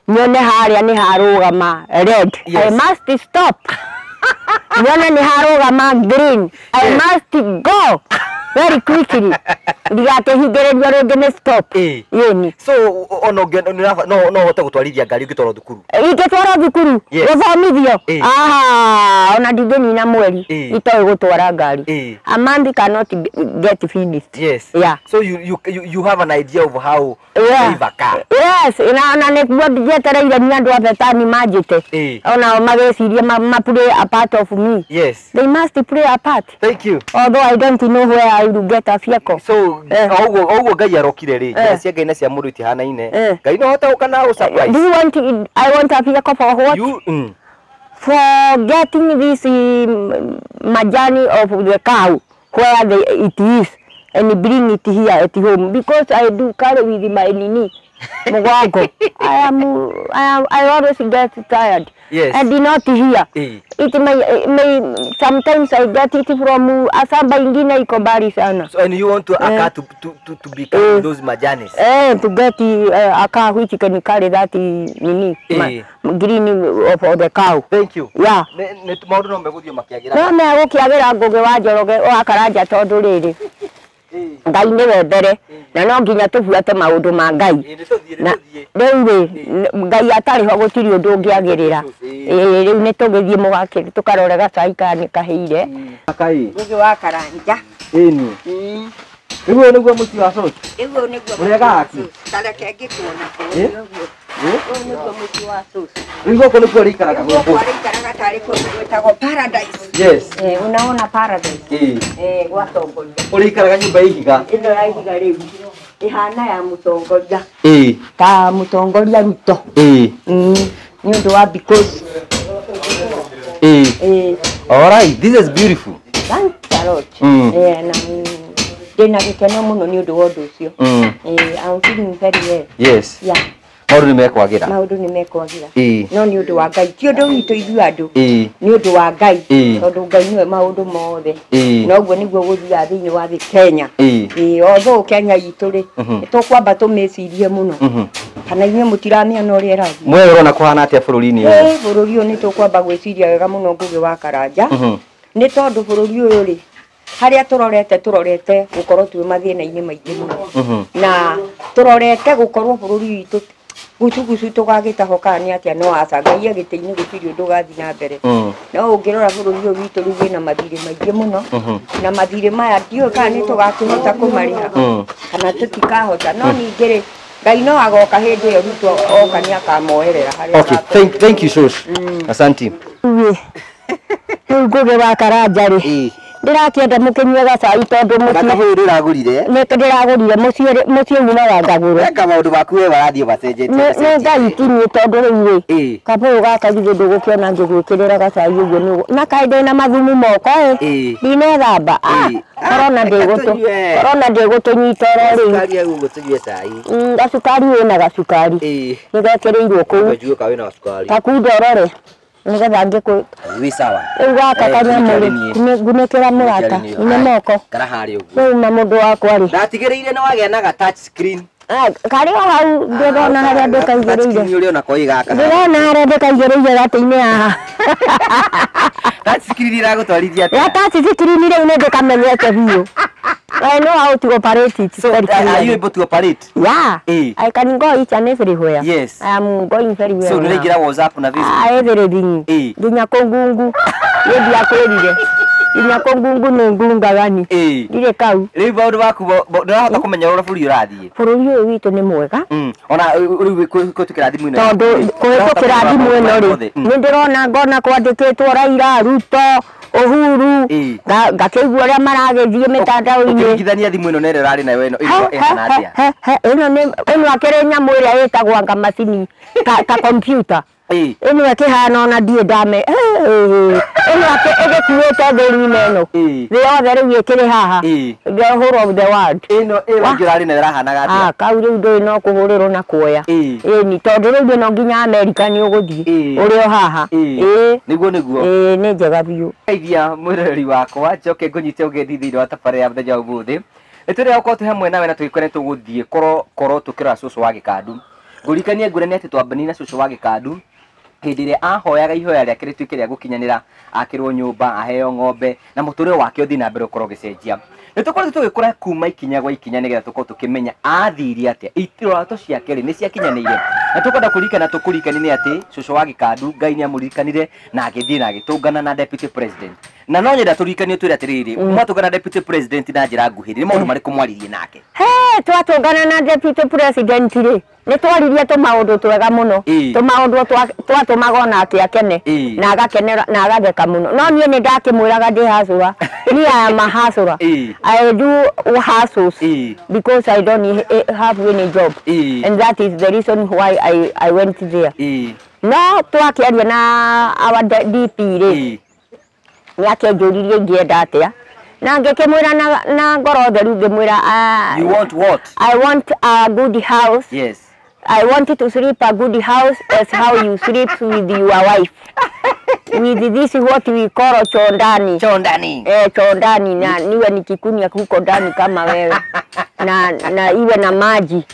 S2: Nyone harĩa nĩ harũgama red.
S1: Yes.
S2: I must stop. Nyone nĩ harũgama green. I must go very quickly. Ndigakĩhingĩrĩrio rĩngĩ nĩ stop. Yĩni.
S1: So ona no ũhote gũtwarithia ngari ũngĩtwarwo thukuru?
S2: Ingĩtwarwo thukuru gũthomithio? Aha, ona ndingĩnina mweri itoĩ gũtwara ngari. A man cannot get finished.
S1: Yes.
S2: Yeah.
S1: So you have an idea of how to drive a car.
S2: Yes, na nĩguo njetereire nĩ andũ a Betani manjĩte. Onao magĩcirie ma play a part of me.
S1: Yes.
S2: They must play a part.
S1: Thank you.
S2: Although I don't know where I will get a vehicle.
S1: So oguo Ngai arokire rĩ, njĩra cia Ngai na cia mũndũ itihanaine. Ngai no ahote gũka na gũ-surprise.
S2: Do you want I want a vehicle for what?
S1: You,
S2: For getting this majani of the cow where it is and bring it here at home, because I do carry with my nini mugongo. I always get tired.
S1: Yes.
S2: And not here. It may sometimes I get it from Asamba ingine iko mbali sana.
S1: So and you want to a car to be carrying those majanis?
S2: To get a car which can carry that nini green of the cow.
S1: Thank you.
S2: Yeah.
S1: Ne maundu no megũthiĩ makĩagĩra.
S2: No megũkĩagĩra Ngũgĩ wa Njoroge wa Karanja tondũ rĩrĩ Ngai nĩwe mbere na no nginya tũbuate maũndũ ma Ngai. Na rĩu rĩ Ngai atarĩ ho gũtirĩ ũndũ ũngĩagĩrĩra. Rĩu nĩ tũgĩthiĩ mũgakĩ tũkarore gacai kana nĩ kahĩire.
S3: Ngũgĩ wa Karanja.
S1: Ĩni. Rĩu nĩguo mũciĩ wa cũcũ.
S3: Rĩu nĩguo
S1: Mũrĩega aki?
S3: Ta reke ngĩkuona kũu. Ũyũ nĩguo mũciĩ wa cũcũ.
S1: Rĩu gũkũ nĩkuo rĩikaraga
S3: gũkũ. Gũkũ rĩikaraga tarĩ kũndũ gwĩtagwo paradise.
S1: Yes.
S2: Unaona paradise. Gwa tongoria.
S1: Ũrĩikaraga nyũmba ya ihiga.
S2: Ĩno ya ihiga rĩu ĩhana ya mũtongoria. Ta mũtongoria Ruto. Nĩ ũndũ wa because.
S1: All right, this is beautiful.
S2: Thanks a lot. Na ndĩna gĩkeno mũno nĩ ũndũ wa ũndũ ũcio. I'm feeling very well.
S1: Yes.
S2: Yeah.
S1: Maũndũ nĩ mekwagĩra.
S2: Maũndũ nĩ mekwagĩra. No nĩ ũndũ wa Ngai, ti ũndũ witũ ithuĩ andũ. Nĩ ũndũ wa Ngai, tondũ Ngai nĩwe maũndũ mothe. Na ũguo nĩguo gũthiaga thĩinĩ wa thĩ Kenya. Although Kenya itũ rĩ, nĩ tũkwamba tũmĩcirie mũno. Kana inyuĩ mũtiramĩona ũrĩa ĩrathiĩ.
S1: Mwe ũrona kũhana atĩa bũrũri-inĩ ũyũ?
S2: Bũrũri ũyũ nĩ tũkwamba gwĩciria wega mũno Ngũgĩ wa Karanja. Nĩ tondũ bũrũri ũyũ rĩ, harĩa tũrorete gũkorwo twĩ mathĩna-inĩ maingĩ mũno. Na tũrorete gũkorwo bũrũri witũ gucugucu tũgagĩtaho kana nĩ atĩa no aca Ngai agĩtĩ-inĩ gũtirĩ ũndũ ũgathiĩ na mbere. No ũngĩrora bũrũri ũyũ witũ rĩu wĩna mathirĩ maingĩ mũno. Na mathirĩ maya ndiũĩ kana nĩ tũgakĩhota kũmarĩha kana tũtikahota. No ningĩ rĩ Ngai no agoka hĩndĩ ĩyo Ruto oka nĩ akamoerera harĩa.
S1: Okay, thank you Shosh. Asante.
S2: Rĩu Ngũgĩ wa Karanja rĩ, Ndĩrakĩenda mũkĩnyue gacai tondũ mũciĩ
S1: Gakabũyũ ndĩragũrire.
S2: Nĩ ndĩragũrire mũciĩ umaga ngagũre.
S1: Eka maũndũ maku we warathiĩ macenjetie.
S2: Nĩ Ngai tinie tondũ rĩu rĩ kabũyũ gaka githĩ ndũgũkĩona ngĩgwĩkĩrĩra gacai ũguo nĩ na kaĩ ndĩna mathumu moko ĩ ndinethamba. Korona ndĩgũtũnyita oro rĩu.
S1: Cukari gũtũnyue cai.
S2: Gacukari wĩna gacukari. Nĩgekĩrĩirwo kũu.
S1: Njue ka wĩna gacukari.
S2: Takunda ũrore nĩgetha ngĩkũ
S1: wĩ sawa.
S2: Rĩu gaka kanyamũ rĩ ngunĩkĩra mũrata nĩ moko.
S1: Kara harĩ ũguo.
S2: Rĩu ma mũndũ wakwa rĩ.
S1: Ndatigĩrĩire nĩ wagĩa na ga touch screen.
S2: Karĩ o hau ndĩrona harĩa ndĩkaigĩrĩire.
S1: Ũrĩona ko ĩ gaka.
S2: Ndĩrona harĩa ndĩkaigĩrĩire gatĩ-inĩ haha.
S1: Touch screen iragũtwarithia atĩa?
S2: Ya touch screen rĩu nĩ ndĩkamenyete biũ. I know how to operate it.
S1: So, are you able to operate?
S2: Yeah. I can go each and everywhere.
S1: Yes.
S2: I am going very well.
S1: So, nĩũraingĩra WhatsApp na Facebook?
S2: Everything. Nginya kũngungu. Nĩ ndiakwĩrire. Nginya kũngungu nĩ ngungagani. Ndirĩ kau.
S1: Rĩu maũndũ maku ndũrahota kũmenya ũrĩa bũrũri ũrathiĩ.
S2: Bũrũri ũyũ witũ nĩ mwega.
S1: Ona rĩu kũhĩtũkĩra thimũ ĩno.
S2: Tondũ kũhĩtũkĩra thimũ ĩno rĩ, nĩ ndĩrona ngona kwandĩkĩtwo Raila, Ruto, Uhuru, ngakĩigua ũrĩa maragĩthiĩ mĩtandao-inĩ.
S1: Ũkĩringithania thimũ ĩno na ĩrĩa ũrarĩ nayo ĩno ĩhana atĩa?
S2: Ĩno akĩrĩ nyamũ ĩrĩa ĩtagwo anga macini ta kompiuta. Ĩno ĩkĩhana ona ndiĩ ndame. Ĩno ĩgĩkuĩte thĩ ng'ima ĩno. Thĩ yothe rĩu ĩkĩrĩ haha. The whole of the world.
S1: Ĩno ĩngĩ ũrarĩ nayo ĩrahanaga atĩa?
S2: Kau rĩu ndũĩ no kũhũrĩrwo na kuoya. Ĩni tondũ rĩu no nginya Amerika nĩ ũgũthiĩ. Ũrĩ o haha.
S1: Nĩguo nĩguo.
S2: Nĩ njega biũ.
S1: Geithia mwĩroreri wakwa njoke ngũnyite ũgendi thĩinĩ wa tabarĩra ya mũthenya wa ũmũthĩ. Nĩ tũrĩa gũkorwo twĩ hamwe nawe na tũgĩkorwo tũgũthiĩ korwo tũkĩrora cũcũ wa Gĩkandu. Ngũririkanie ngũrani atĩ twambanie na cũcũ wa Gĩkandu hĩndĩ ĩrĩa ahoyaga ihoya rĩake rĩtuĩke rĩa gũkinyanĩra, akĩrwo nyũmba, aheo ng'ombe na mũtũrĩre wake ũthiĩ na mbere ũkorwo ũgĩcenjia. Nĩ tũkoretwo tũgĩkũra kuma ikinya gwa ikinya nĩgetha tũkorwo tũkĩmenya athire atĩa, iroto ciake rĩ nĩ ciakinyanĩire. Na tũkwenda kũririkana tũkũririkanie nĩ atĩ cũcũ wa Gĩkandu Ngai nĩ amũririkanire na agĩthiĩ na agĩtũngana na deputy president. Na no nyenda tũririkanie twĩre atĩrĩrĩ, mwatũngana deputy president na njĩra nguhĩ, nĩ maũndũ marĩkũ mwaririe nake?
S2: Twatũngana na deputy president rĩ, nĩ twaririe tũmaũndũ twega mũno, tũmaũndũ twatũmaga onake akene na agakenera na agatheka mũno. No niĩ nĩ ndakĩmwĩraga ndĩ hustler. Me, I am a hustler. I do hustles because I don't have any job. And that is the reason why I went there. No twakĩaria na our DP rĩ, nĩ akĩnjũririe ingĩenda atĩa. Na ngĩkĩmwĩra na ngoro theru ngĩmwĩra,
S1: you want what?
S2: I want a good house.
S1: Yes.
S2: I want to sleep a good house as how you sleep with your wife. With this what we call chondani.
S1: Chondani.
S2: Chondani na niwe nikikunya huko ndani kama wewe. Na iwe na maji.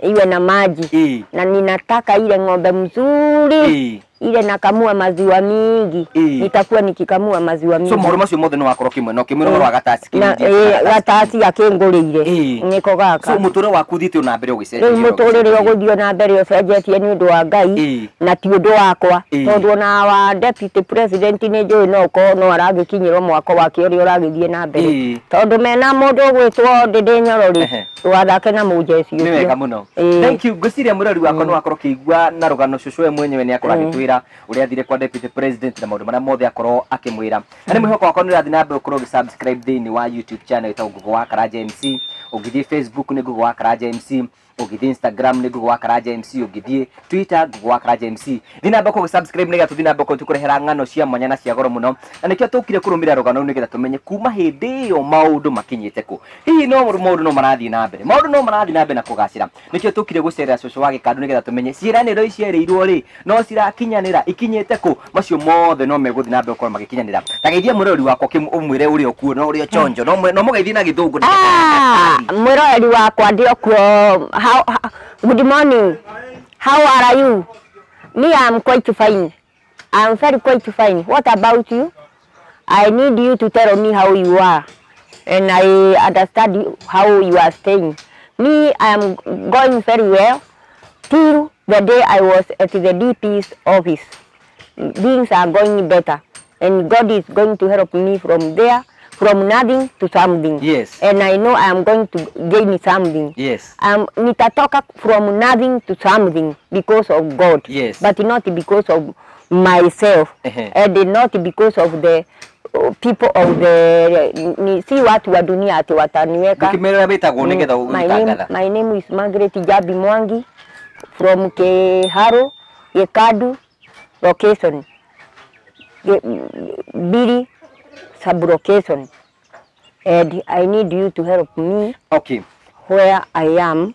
S2: Iwe na maji. Na ninataka ile ng'ombe mzuri. Ile nakamua maziwa mingi. Nitakuwa nikikamua maziwa mingi.
S1: So maũndũ macio mothe nĩ wakorwo kĩmwe kĩmwĩra wa gatasi
S2: na gatasi akĩngũrĩire nĩko gaka.
S1: So mũtũrĩre waku ũthiĩte na mbere ũgĩcenjetie.
S2: Rĩu mũtũrĩre ũgũthiĩ na mbere ũcenjetie nĩ ũndũ wa Ngai na ti ũndũ wakwa tondũ ona wa deputy president nĩ njũĩ no ũkorwo no aragĩkinyĩrwo mwako wake ũrĩa ũragĩthiĩ na mbere tondũ mena mũndũ ũgwĩtwo Ndĩndĩ Nyoro rĩ ndũgathake na mũjeci ũcio.
S1: Nĩ wega mũno. Thank you. Ngwĩciria mũrori wakwa nĩ wakorwo ũkĩigua na rũgano cũcũ we mwenyewe nĩ akorwo agĩtwĩra ũrĩa athire kwa deputy president na maũndũ marĩa mothe akorwo akĩmwĩra. Na nĩ mwĩhoko wakwa nĩ ũrathiĩ na mbere ũkorwo ũgĩ-subscribe thĩinĩ wa YouTube channel ĩtagwo Ngũgũ wa Karanja MC, ũngĩthiĩ Facebook nĩ Ngũgũ wa Karanja MC, ũngĩthiĩ Instagram nĩ Ngũgũ wa Karanja MC, ũngĩthiĩ Twitter Ngũgũ wa Karanja MC. Thiĩ na mbere ũkorwo ũgĩ-subscribe nĩgetha tũthiĩ na mbere ũkorwo tũkũrehera ng'ano cia mwanya na cia goro mũno. Na nĩkĩo tũkire kũrũmĩrĩra rũgano rũu nĩgetha tũmenye kuma hĩndĩ ĩyo maũndũ makinyĩte kũ. Hihi no maũndũ no marathiĩ na mbere. Maũndũ no marathiĩ na mbere na kũgacĩra. Nĩkĩo tũkire gũcerera cũcũ wa Gĩkandu nĩgetha tũmenye ciĩranĩro ici erĩirwo rĩ no cirakinyanĩra ikinyĩte kũ. Macio mothe no megũthiĩ na mbere gũkorwo magĩkinyanĩra. Ta geithia mũrori wakwa ũmwĩre ũrĩa ũkuo na ũrĩa chonjo no mũgeithie na gĩthũngũ.
S2: Mwĩroreri wakwa ndĩ okuo. Good morning. How are you? Me, I am quite fine. I am very quite fine. What about you? I need you to tell me how you are. And I understand how you are staying. Me, I am going very well till the day I was at the DP's office. Things are going better. And God is going to help me from there, from nothing to something.
S1: Yes.
S2: And I know I am going to gain something.
S1: Yes.
S2: Nitatoka from nothing to something because of God.
S1: Yes.
S2: But not because of myself and not because of the people of the ni, si watu wa dunia ati wataniweka.
S1: Ndũkĩmere ũrĩa wĩtagwo nĩgetha ũgĩtangatha.
S2: My name is Margaret Jabi Mwangi from Keharo, Gikadu location, Biri sub-location, and I need you to help me.
S1: Okay.
S2: Where I am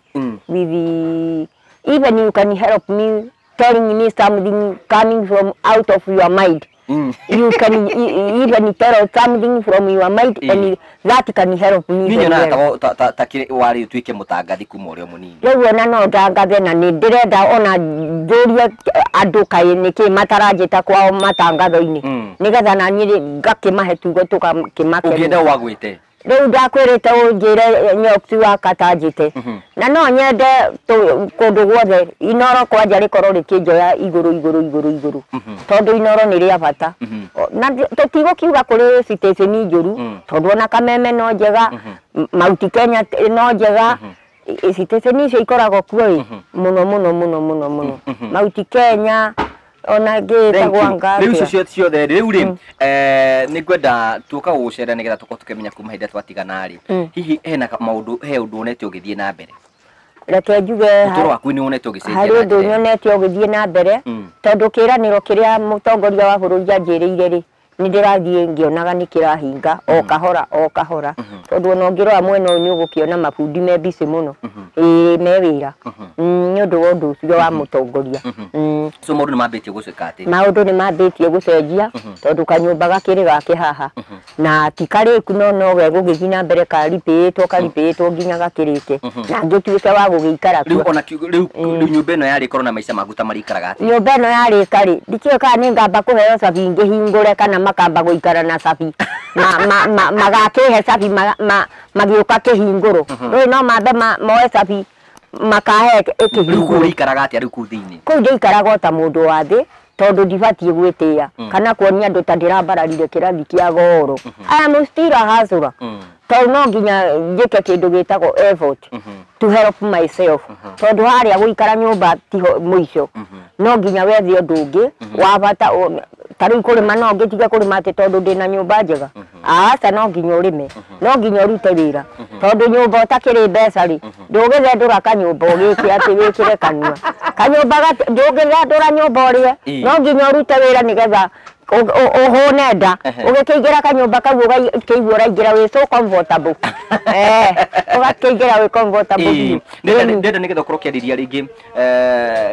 S2: with the, even you can help me telling me something coming from out of your mind. You can even tell something from your mind and that can help me.
S1: Niĩ nyonaga ta warĩ ũtuĩke mũtangathi kuma ũrĩ o mũnini.
S2: Rĩu ona no ndangathe na nĩ ndĩrenda ona njũrie andũ kaĩ nĩkĩ mataranjĩta kwao matangatho-inĩ nĩgetha na niĩ ngakĩmahe tugo tũgakĩmakenia.
S1: Ũngĩenda wagwĩte?
S2: Rĩu ndakwĩrĩte ũnjĩre nyoki wa katanjĩte na no nyende kũndũ guothe Inoro kwanja rĩkorwo rĩkĩnjoya igũrũ igũrũ igũrũ igũrũ tondũ Inoro nĩ rĩa bata na tũtigũkiuga kũrĩ station njũru tondũ ona Kameme no njega, Mount Kenya no njega, station icio ikoragwo kuo ĩ mũno mũno mũno mũno mũno Mount Kenya ona ngĩtagwo anga.
S1: Rĩu icio ciothe rĩu rĩ nĩ ngwenda tuoka gũgũcera nĩgetha tũkorwo tũkĩmenya kuma hĩndĩ ĩrĩa twatigana rĩ, hihi hena maũndũ, he ũndũ wonete ũgĩthiĩ na mbere?
S2: Reke njuge
S1: ũtũũro waku nĩ wonete ũgĩcenjia?
S2: Harĩ ũndũ nyonete ũgĩthiĩ na mbere tondũ kĩĩranĩro kĩrĩa mũtongoria wa bũrũri anjĩrĩire rĩ, nĩ ndĩrathiĩ ngĩonaga nĩ kĩrahinga o kahora o kahora tondũ ona ũngĩrora mwena ũyũ nĩ ũgũkĩona mabundi me busy mũno ĩĩ me wĩra nĩ ũndũ wa ũndũ ũcio wa mũtongoria.
S1: So maũndũ nĩ mambĩtie gũceka atĩ?
S2: Maũndũ nĩ mambĩtie gũcenjia tondũ kanyũmba gakĩrĩ gake haha na ti karĩku no no gegũgĩthiĩ na mbere karipĩtwo karipĩtwo nginya gakĩrĩke na ngĩtuĩke wa gũgĩikara
S1: kuo. Rĩu ona rĩu nyũmba ĩno yarĩ ĩkorwo na maica maku ta marĩikaraga atĩa?
S2: Nyũmba ĩno yarĩka rĩ, ndikĩũĩ kana nĩ ngamba kũheo cabi ngĩhingũre kana makamba gũikara na cabi magakĩhe cabi magĩũka kĩhingũro rĩu no mambe moe cabi makahe ĩkĩhingũrwo.
S1: Rĩu kũu ũikaraga atĩa rĩu kũu thĩinĩ?
S2: Kũu ndĩikaraga o ta mũndũ wa thĩ tondũ ndibatiĩ gwĩtĩĩa kana kuonia andũ ta ndĩrambararire kĩrathi kĩa goro. I am still a hustler tondũ no nginya njĩke kĩndũ gĩtagwo effort to help myself tondũ harĩa gũikara nyũmba tiho mũico, no nginya wethe ũndũ ũngĩ wa bata. Ta rĩu kũrĩma no ngĩtige kũrĩma atĩ tondũ ndĩna nyũmba njega? Aca, no nginya ũrĩme, no nginya ũrute wĩra tondũ nyũmba ũtakĩrĩ mbeca rĩ, ndũngĩthendũra kanyũmba ũgĩke atĩ wĩkĩre kanua kanyũmba, ndũngĩthendũra nyũmba ũrĩe, no nginya ũrute wĩra nĩgetha ũhũne nda ũgĩkĩingĩra kanyũmba kau ũgakĩigua ũraingĩra wĩ so comfortable, ũgakĩingĩra wĩ comfortable.
S1: Ndĩrenda nĩgetha ũkorwo ũkĩarĩria rĩngĩ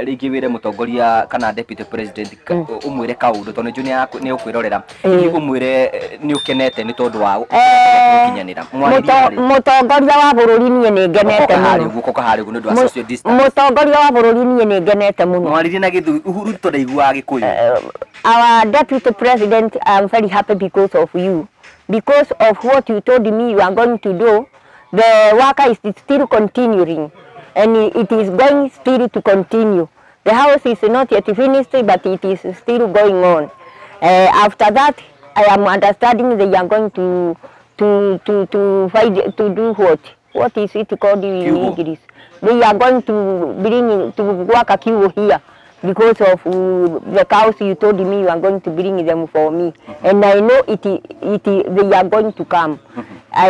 S1: rĩngĩ wĩre mũtongoria kana deputy president ũmwĩre kaũndũ tondũ nĩnjũĩ nĩ ũkwĩrorera, ũmwĩre nĩ ũkenete nĩ tondũ wa gũkinyanĩra.
S2: Mũtongoria wa bũrũri niĩ nĩ ngenete mũno.
S1: Guoko harĩ ũguo nĩ ũndũ wa social distance.
S2: Mũtongoria wa bũrũri niĩ nĩ ngenete mũno.
S1: Mwarĩrie na Gĩthũri, Uhuru tondũ ndaiguaga Gĩkũyũ.
S2: Our deputy president, I am very happy because of you, because of what you told me you are going to do. The work is still continuing and it is going still to continue. The house is not yet finished, but it is still going on. After that, I am understanding they are going to find, to do what? What is it called in English? They are going to bring to work a queue here because of the cows you told me you are going to bring them for me, and I know it they are going to come. I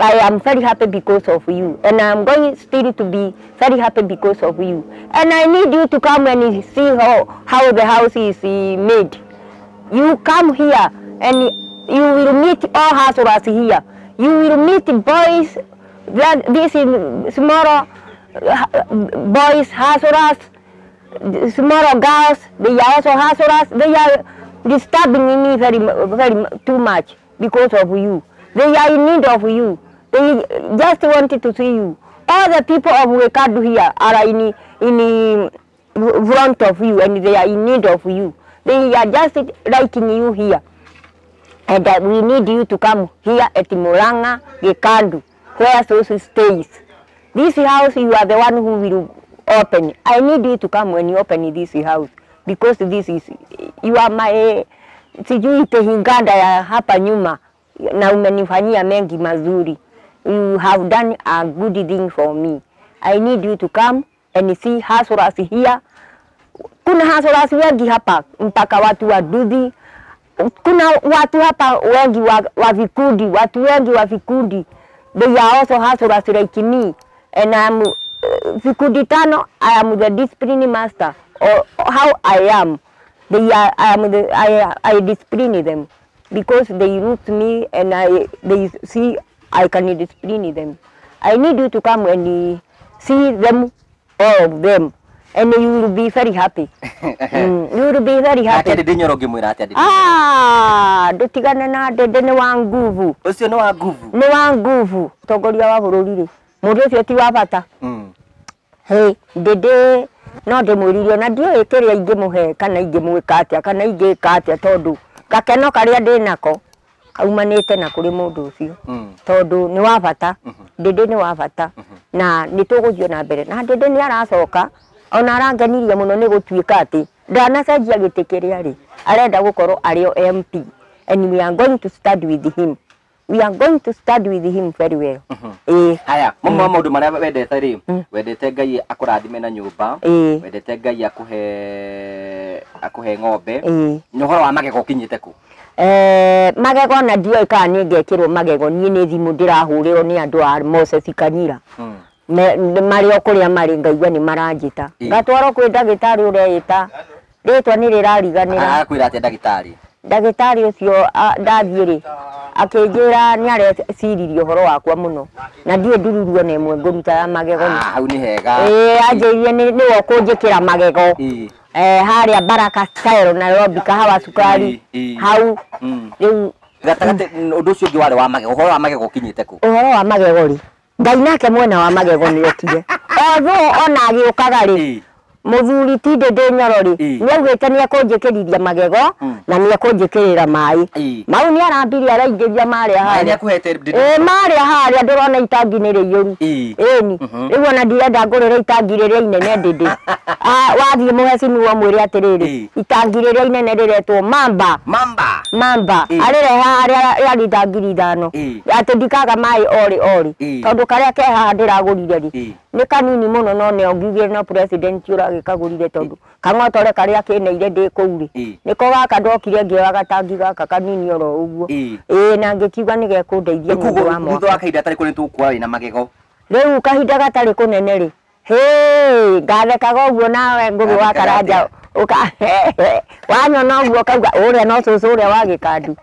S2: am very happy because of you, and I am going still to be very happy because of you, and I need you to come and see how the house is made. You come here and you will meet all hustlers here. You will meet boys, that this is small boys hustlers, small girls, they are also hustlers. They are disturbing me very, very too much because of you. They are in need of you. They just wanted to see you. All the people of Wekadu here are in front of you, and they are in need of you. They are just liking you here. And we need you to come here at Murang'a, Gikadu, where Sosu stays. This house, you are the one who will open. I need you to come when you open this house, because this is, you are my, sijui tehinganda ya hapa nyuma, na umenifanyia mengi mazuri. You have done a good thing for me. I need you to come and see hustlers here. Kuna hustlers wengi hapa mpaka watu wa duthi. Kuna watu hapa wengi wa vikundi, watu wengi wa vikundi. They are also hustlers like me. And I'm vikundi tano, I am the discipline master or how I am. They are, I am the, I discipline them because they root me and they see I can discipline them. I need you to come and see them, all of them, and you will be very happy. You will be very happy.
S1: Nake Ndindi Nyoro ngĩmwĩra atĩa Ndindi?
S2: Ah, ndutigane na Ndindi nĩ wa nguvu.
S1: Ũcio nĩ wa nguvu.
S2: Nĩ wa nguvu. Tongoria wa bũrũri rĩ, mũndũ ũcio ti wa bata. Hey, Ndindi no ndĩmwĩrire na ndiũĩ kĩrĩa ingĩmũhe kana ingĩmwĩka atĩa kana ingĩka atĩa tondũ gakeno karĩa ndĩnako kaumanĩte na kũrĩ mũndũ ũcio tondũ nĩ wa bata. Ndindi nĩ wa bata na nĩ tũgũthiĩ na mbere na Ndindi nĩ aracoka ona arangenirie mũno nĩ gũtuĩka atĩ ndanacenjia gĩtĩ kĩrĩa rĩ arenda gũkorwo arĩ o MP and we are going to stand with him. We are going to stand with him very well.
S1: Haya, mamwe ma maũndũ marĩa wendete rĩ, wendete Ngai akũrathime na nyũmba, wendete Ngai akũhe ng'ombe. Nĩ ũhoro wa magego ũkinyĩte kũ?
S2: Magego na ndiũĩ kana nĩ ngekĩrwo magego niĩ nĩ thimũ ndĩrahũrĩrwo nĩ andũ a Moses Kanyira. Marĩ o kũrĩa marĩ ngaigua nĩ maranjĩta. Ngatwarwo kwĩ ndagĩtarĩ ũreĩta rĩtwa nĩ rĩrariganĩra.
S1: Akwĩra atĩa ndagĩtarĩ?
S2: Ndagĩtarĩ ũcio ndathiĩ rĩ akĩnjĩra nĩ areciririe ũhoro wakwa mũno na ndiĩ ndururu ona ĩmwe ngũruta ya magego.
S1: Hau nĩ hega.
S2: Anjĩrire nĩwe ũkũnjĩkĩra magego. Harĩa Baraka Style Nairobi kahawa cukari hau rĩu
S1: gatagatĩ. Ũndũ ũcio ũngĩ warĩ wa magego, ũhoro wa magego ũkinyĩte kũ?
S2: Ũhoro wa magego rĩ, Ngai nake mwena wa magego nĩ okire. Although ona agĩũkaga rĩ, mũthuri ti Ndindi Nyoro rĩ, nĩ augĩte nĩ ekũnjĩkĩrithia magego na nĩ ekũnjĩkĩrĩra maĩ. Mau nĩ arambirie araingĩria marĩa harĩa. Marĩa harĩa ndĩrona itangi nĩ rĩiyũru. Ĩni. Rĩu ona ndirenda ngũrĩre itangi rĩrĩa inene Ndindi. Wathiĩ mũhecimiwa mwĩre atĩrĩrĩ, itangi rĩrĩa inene rĩretwo Mamba.
S1: Mamba.
S2: Mamba. Arĩrehe harĩa rĩa rita 5,000. Atĩ ndikaga maĩ orĩ orĩ. Tondũ karĩa ke haha ndĩragũrire rĩ, nĩ kanini mũno no nĩo ngiugire no president ũragĩkagũrire tondũ kang'otore karĩa kĩneire ndĩ kũu rĩ, nĩko gaka ndokire ngĩoya gatangi gaka kanini oro ũguo. Na ngĩkiuga nĩgekũndeithia nĩ ũndũ wa mwaka.
S1: Thutha wa kahinda gatarĩ kũnene tũgũkuona wĩna magego.
S2: Rĩu kahinda gatarĩ kũnene rĩ, hĩ, ngathekaga ũguo nawe Ngũgĩ wa Karanja wanyona ũguo ũkauga ũrĩa no cũcũ ũrĩa wa gĩkandu.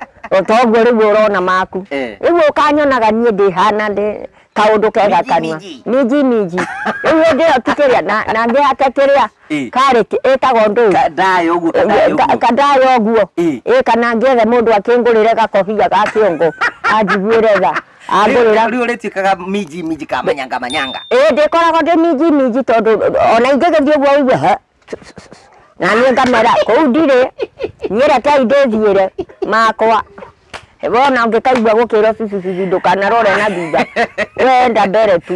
S2: Toguo rĩu ũrona maku. Rĩu ũkanyonaga niĩ ndĩhana ndĩ kaũndũ kega kanua. Minji minji. Rĩu hĩndĩ ĩyo ti kĩrĩa na ngĩhake kĩrĩa karĩ ĩtagwo ndũũ.
S1: Kandayo ũguo, kandayo ũguo.
S2: Kandayo ũguo. Kana ngĩethe mũndũ akĩngũrĩre gakobia ga kĩongo anjiguĩre tha. Angũrĩra.
S1: Rĩu ũrĩtuĩkaga minji minji ka manyanga manyanga.
S2: Ndĩkoragwo ndĩ minji minji tondũ ona ingĩgĩthiĩ ũguo ũigue he. Na niĩ ngamera kũu ndirĩ. Niĩ rekei ndĩthiĩre makwa. Wona ũngĩkaigua gũkĩrwo bibi bibi ndũkanarore na thutha. Wenda mbere tu.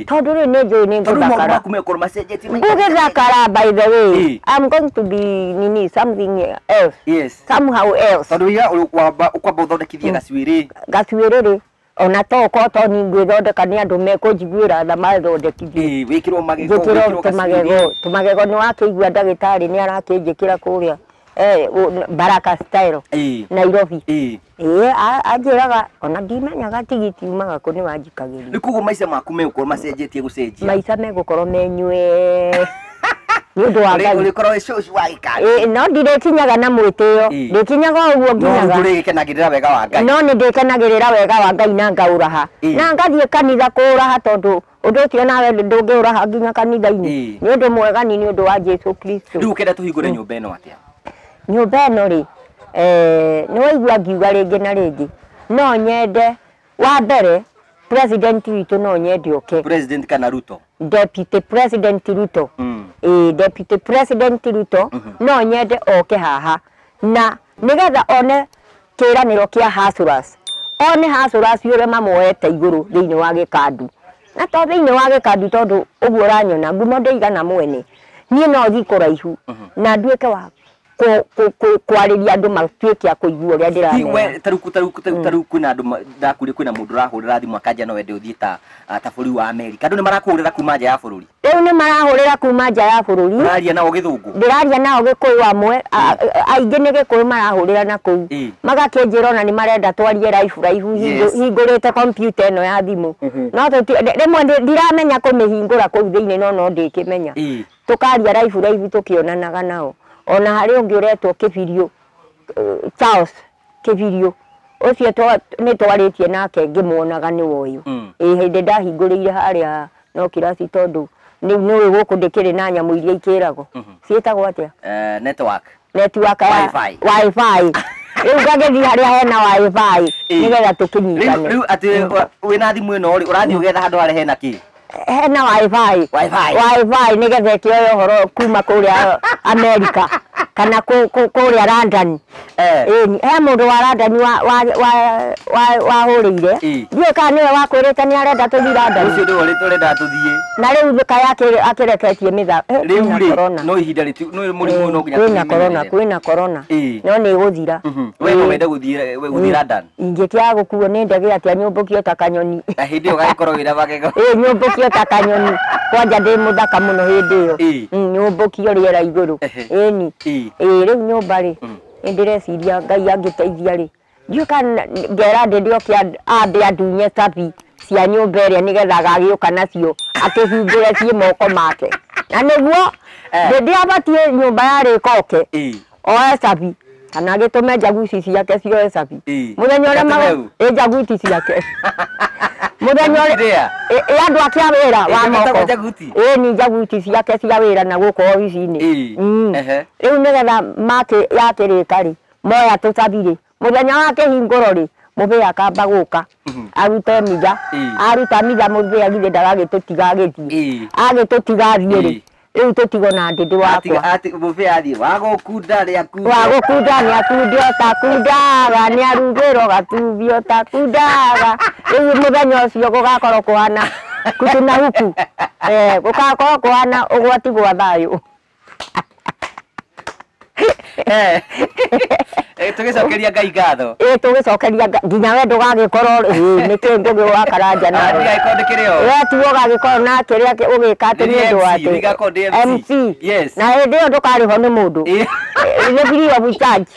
S2: Tondũ rĩu nĩ njũĩ nĩ
S1: Tondũ maũndũ
S2: ngũthakara.
S1: maku megũkorwo macenjetie maita
S2: Ngũgĩthakara by the way. I'm going to be nini something else.
S1: Yes.
S2: Somehow else.
S1: Tondũ iga ũkwamba ũthondekithie gacuĩrĩ.
S2: Gacuĩrĩ rĩ, ona to okorwo to niĩ ngwĩthondeka nĩ andũ mekũnjiguĩra tha mathondekithie.
S1: Wĩkĩrwo magego,
S2: Njĩkĩrwo
S1: wĩkĩrwo gacuĩrĩ.
S2: tũmagego nĩ wakĩigua ndagĩtarĩ nĩ arakĩnjĩkĩra kũrĩa Baraka Style Nairobi. Anjĩraga ona ndimenyaga tigiti umaga kũ nĩ wanjikagĩria.
S1: Rĩu koguo maica maku megũkorwo macenjetie gũcenjia.
S2: Maica megũkorwo menyue. Nĩ ũndũ wa Ngai.
S1: Ũrĩkorwo wĩ cũcũ wa gĩkandi.
S2: No ndirĩkinyaga na mwĩtĩo. Ndĩkinyaga ũguo
S1: No
S2: nginyaga.
S1: ndũrĩgĩkenagĩrĩra wega wa Ngai.
S2: No nĩ ndĩkenagĩrĩra wega wa Ngai na ngaũraha. Na ngathiĩ kanitha kũũraha tondũ ũndũ ũcio nawe ndũngĩũraha nginya kanitha-inĩ. Nĩ ũndũ mwega ni nĩ ũndũ wa Jesũ Kristo.
S1: Rĩu ũkĩenda tũhingũre nyũmba ĩno atĩa?
S2: Nyũmba ĩno rĩ, nĩ waigua ngiuga rĩngĩ na rĩngĩ. No nyende wa mbere president witũ no nyende oke.
S1: President kana Ruto?
S2: Deputy President Ruto. Deputy President Ruto no nyende oke haha na nigetha one kĩranĩro kĩa hustlers. One hustlers ũrĩa mamoete igũrũ thĩinĩ wa gĩkandu. Na to thĩinĩ wa gĩkandu tondũ ũguo ũranyona ngumo ndĩigana mwene. Niĩ no thiĩ kũraihu na nduĩke wa kwarĩria andũ matuĩke a kũigua ũrĩa ndĩramera.
S1: We taru kwĩna andũ ndakũria kwĩna mũndũ ũrahũrĩra thimũ akanja no wende ũthiĩ ta bũrũri wa Amerika. Andũ nĩ marakũhũrĩra kuma nja ya bũrũri.
S2: Rĩu nĩ marahũrĩra kuma nja ya bũrũri.
S1: Ũraria nao gĩthũngũ?
S2: Ndĩraria nao gĩkũyũ amwe, aingĩ nĩ gĩkũyũ marahũrĩra na kũu. Magakĩnjĩra ona nĩ marenda twarie raibu raibu hingũrĩte kompiuta ĩno ya thimũ. No rĩmwe ndiramenya kũmĩhingũra kũu thĩinĩ no ndĩkĩmenya. Tũkaria raibu raibu tũkĩonanaga nao. Ona harĩ ũngĩ ũretwo Kĩbirio, Charles Kĩbirio, ũcio nĩ twarĩtie nake ngĩmuonaga nĩwe ũyũ. Ĩ hĩndĩ ndahingũrĩire harĩa no kĩraci tondũ nĩũĩ gũkũ ndĩkĩrĩ na nyamũ iria ikĩragwo. Ciĩtagwo atĩa?
S1: Network.
S2: Network ya
S1: Wi-Fi.
S2: Wi-Fi. Rĩu ngagĩthiĩ harĩa hena Wi-Fi nĩgetha tũkĩnyitane.
S1: Rĩu atĩ wĩna thimũ ĩno rĩ, ũrathiĩ ũgetha handũ harĩa hena kĩ?
S2: Hena Wi-Fi.
S1: Wi-Fi.
S2: Wi-Fi nĩgetha ĩkĩoya ũhoro kuma kũrĩa Amerika kana kũrĩa London. Ĩni he mũndũ wa London wahũrĩire. Ndiũĩ kana nĩwe wakwĩrĩte nĩ arenda tũthiĩ London.
S1: Ũcio nĩwe ũrenda tũthiĩ.
S2: Na rĩu kaĩ akĩreketie mĩthako.
S1: Rĩu rĩ no ihinda rĩtu no mũrimũ no nginya
S2: kwĩna corona, kwĩna corona. No nĩ ĩgũthira.
S1: We no wende gũthiĩ London?
S2: Ingĩkĩaga gũkuo nĩ ndege atĩa nyũmbũkio ta kanyoni.
S1: Na hĩndĩ ĩyo gagĩkorwo wĩna magego.
S2: Ĩ nyũmbũkio ta kanyoni. Kwanja ndĩ mũthaka mũno hĩndĩ ĩyo. Nyũmbũkio rĩera igũrũ. Ĩni. Ĩ rĩu nyũmba rĩ nĩndĩreciria Ngai angĩteithia rĩ ndiũĩ kana ngera ndĩ oke ambe andunye cabi cia nyũmba ĩrĩa nĩgetha agagĩũka nacio akĩhingũre ciĩ moko make. Na nĩguo ndĩ abatiĩ nyũmba yarĩka oke oe cabi kana agĩtũme njaguci ciake cioe cabi. Mũthenya ũrĩa ĩ njaguti ciake. Mũthenya ũrĩa andũ ake a wĩra wa moko. Ĩ ni njaguti ciake cia wĩra na gũkũ obici-inĩ. Rĩu nĩgetha yakĩrĩka rĩ moya tũcabi rĩ mũthenya wa kĩhingũro rĩ mũbĩa akamba gũka arute mitha aruta mitha mũbĩa githĩ ndagagĩtũtiga agĩthiĩ agĩtũtiga athiĩ rĩ rĩu tũtigwo na ndĩndĩ wakwa.
S1: Mũbĩa athiĩ wagũkunda nĩ akunde.
S2: Wagũkunda nĩ akunde ũtakundaga nĩ arugĩrwo gatumbĩ ũtakundaga. Rĩu mũthenya ũcio gũgakorwo kũhana kutu na huku. Gũgakorwo kũhana ũgwati gwa thayũ.
S1: Tũgĩcokeria Ngai ngatho.
S2: Ĩ tũgĩcokeria nginya we ndũgagĩkorwo nĩkĩ Ngũgĩ wa Karanja nawe.
S1: Ndigagĩkorwo ndĩkĩrĩ o.
S2: We tiwe ũgagĩkorwo na kĩrĩa ũgĩka atĩ nĩ ũndũ wa atĩ MC.
S1: Yes.
S2: Na hĩndĩ ĩyo ndũkarĩhwo nĩ mũndũ. Nĩ free of charge.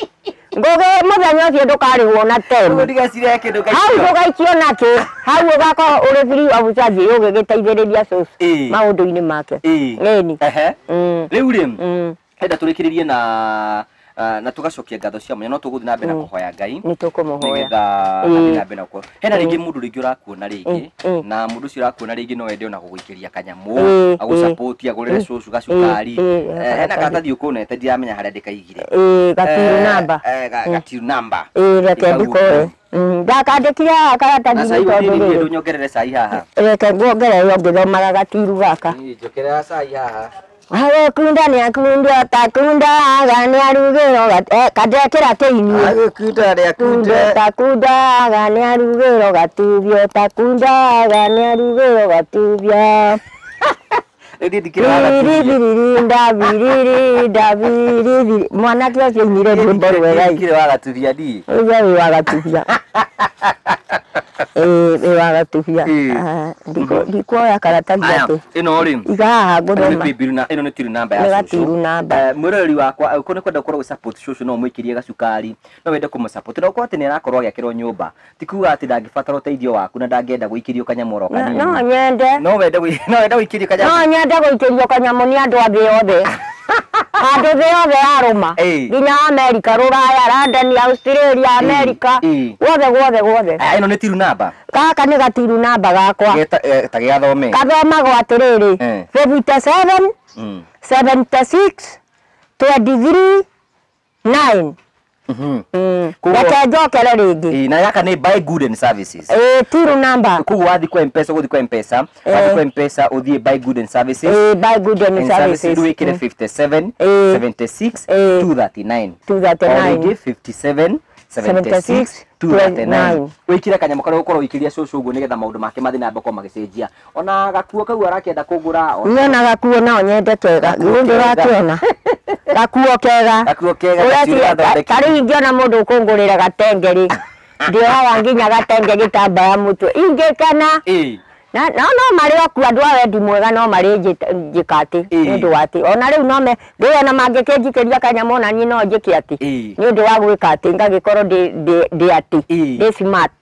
S2: Ngũgĩ mũthenya ũcio ndũkarĩhwo na ten. Hau ndũgaikio nakĩ. Hau ũgakorwo ũrĩ free of charge ũgĩgĩteithĩrĩria cũcũ maũndũ-inĩ make. Ĩni.
S1: Rĩu rĩ henda tũrĩkĩrĩrie na tugacokia ngatho cia mwanya no tũgũthiĩ na mbere na kũhoya Ngai
S2: nĩ tũkũmũhoya
S1: nĩgetha athiĩ na mbere na kũhoya. Hena rĩngĩ mũndũ rĩngĩ ũrakuona rĩngĩ na mũndũ ũcio ũrakuona rĩngĩ no wende ona gũgũikĩria kanyamũ agũsupport agũrĩre cũcũ gacukari. Hena karatathi ũkũnete ndiramenya harĩa ndĩkaigire.
S2: Gatiru namba.
S1: Gatiru namba.
S2: Reke ndĩkoe. Ndakandĩkire haha karatathi
S1: tondũ rĩrĩ nyongerere cai haha.
S2: Reke nguongerere ũngĩthomaga gatiru gaka.
S1: Njokerera cai haha.
S2: Agĩkunda nĩ akunda takundaga nĩ arugĩrwo kandekĩra kĩinie.
S1: Agĩkunda nĩ akunda
S2: takundaga nĩ arugĩrwo gatubio takundaga nĩ arugĩrwo gatubio. Biriri biriri biriri mwanake ũcio ainire rwĩmbo rwega.
S1: Ndikĩrĩ wa gatubia ndi.
S2: Ũcio wĩ wa gatubia. Wĩ wa gatubia. Ndikuoya karatathi atĩ.
S1: Ĩno rĩ.
S2: Iga haha ngũthoma.
S1: Ĩno nĩ tiru namba ya cũcũ.
S2: Nĩ gatiru namba.
S1: Mwĩroreri wakwa ũkorwo nĩ kwenda gũkorwo ũgĩ-support cũcũ no ũmũikĩrie gacukari no wende kũmũ-support na ũkorwo atĩ nĩ arakorwo agĩakĩrwo nyũmba ti kuga atĩ ndangĩbatara ũteithio waku na ndangĩenda gũikĩrio kanyamũ oro kanini.
S2: No nyende.
S1: No wende gũikĩrio kanyamũ.
S2: No nyende gũikĩrio kanyamũ nĩ andũ a thĩ yothe. Andũ thĩ yothe yarũma nginya Amerika, Rũraya, London, Australia, Amerika, guothe guothe guothe.
S1: Ĩno nĩ tiru namba.
S2: Gaka nĩ gatiru namba gakwa.
S1: Ta gĩgathome.
S2: Gathomagwo atĩrĩrĩ 57 76 23 9. Reke njokere rĩngĩ.
S1: Na gaka nĩ buy good and services.
S2: Tiru namba.
S1: Koguo wathiĩ kwa M-Pesa ũgũthiĩ kwa M-Pesa, wathiĩ kwa M-Pesa ũthiĩ buy good and services.
S2: Buy good and services.
S1: Wĩkĩre 57 76 239.
S2: 239.
S1: O rĩngĩ 57 76 239. Wĩkĩre kanyamũ karĩa ũgũkorwo ũikĩria cũcũ ũguo nĩgetha maũndũ make mathiĩ na mbere gũkorwo magĩcenjia. Ona gakuo kau arakĩenda kũgũra.
S2: Niĩ ona gakuo no nyende kega. Ndĩrakĩona. Gakuo kega.
S1: Gakuo kega.
S2: Tarĩu ingĩona mũndũ ũkũngũrĩra gatenge rĩ, ndĩoyaga nginya gatenge gĩtambaya mũtwe. Ingĩkena. Na no marĩ okuo andũ a wendi mwega no marĩ njĩka atĩ nĩ ũndũ wa atĩ ona rĩu no me ndĩ ona mangĩkĩnjikĩria kanyamũ ona niĩ no njĩke atĩ nĩ ũndũ wa gwĩka atĩ ngagĩkorwo ndĩ atĩ ndĩ smart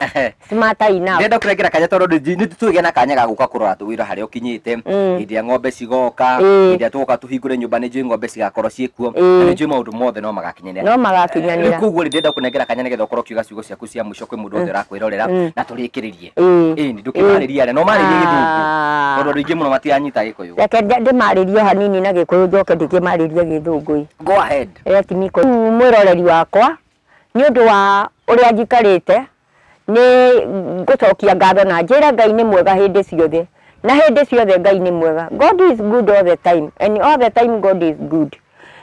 S2: smart enough.
S1: Ndĩrenda kũrengera kanya tondũ nĩ tũgĩe na kanya ga gũka kũrora wĩra harĩa ũkinyĩte hĩndĩ ĩrĩa ng'ombe cigoka hĩndĩ ĩrĩa tũgoka tũhingũre nyũmba nĩ njũĩ ng'ombe cigakorwo ciĩkuo na nĩ njũĩ maũndũ mothe no magakinyanĩra.
S2: No magakinyanĩra.
S1: Koguo rĩ ndĩrenda kũnengera kanya nĩgetha ũkorwo ũkiuga ciugo ciaku cia mũico kwĩ mũndũ wothe ũrakwĩrorera na tũrĩkĩrĩrie. Ĩĩ ndũkĩmarĩrie arĩa no marĩrie gĩthũngũ tondũ andũ aingĩ mũno matiranyita gĩkũyũ.
S2: Reke ndĩmarĩrie hanini na gĩkũyũ njoke ndĩkĩmarĩrie gĩthũngũ.
S1: Go ahead.
S2: Let me go. Mwĩroreri wakwa nĩ ũndũ wa ũrĩa njikarĩte nĩ ngũcokia ngatho na njĩre Ngai nĩ mwega hĩndĩ ciothe na hĩndĩ ciothe Ngai nĩ mwega. God is good all the time and all the time God is good.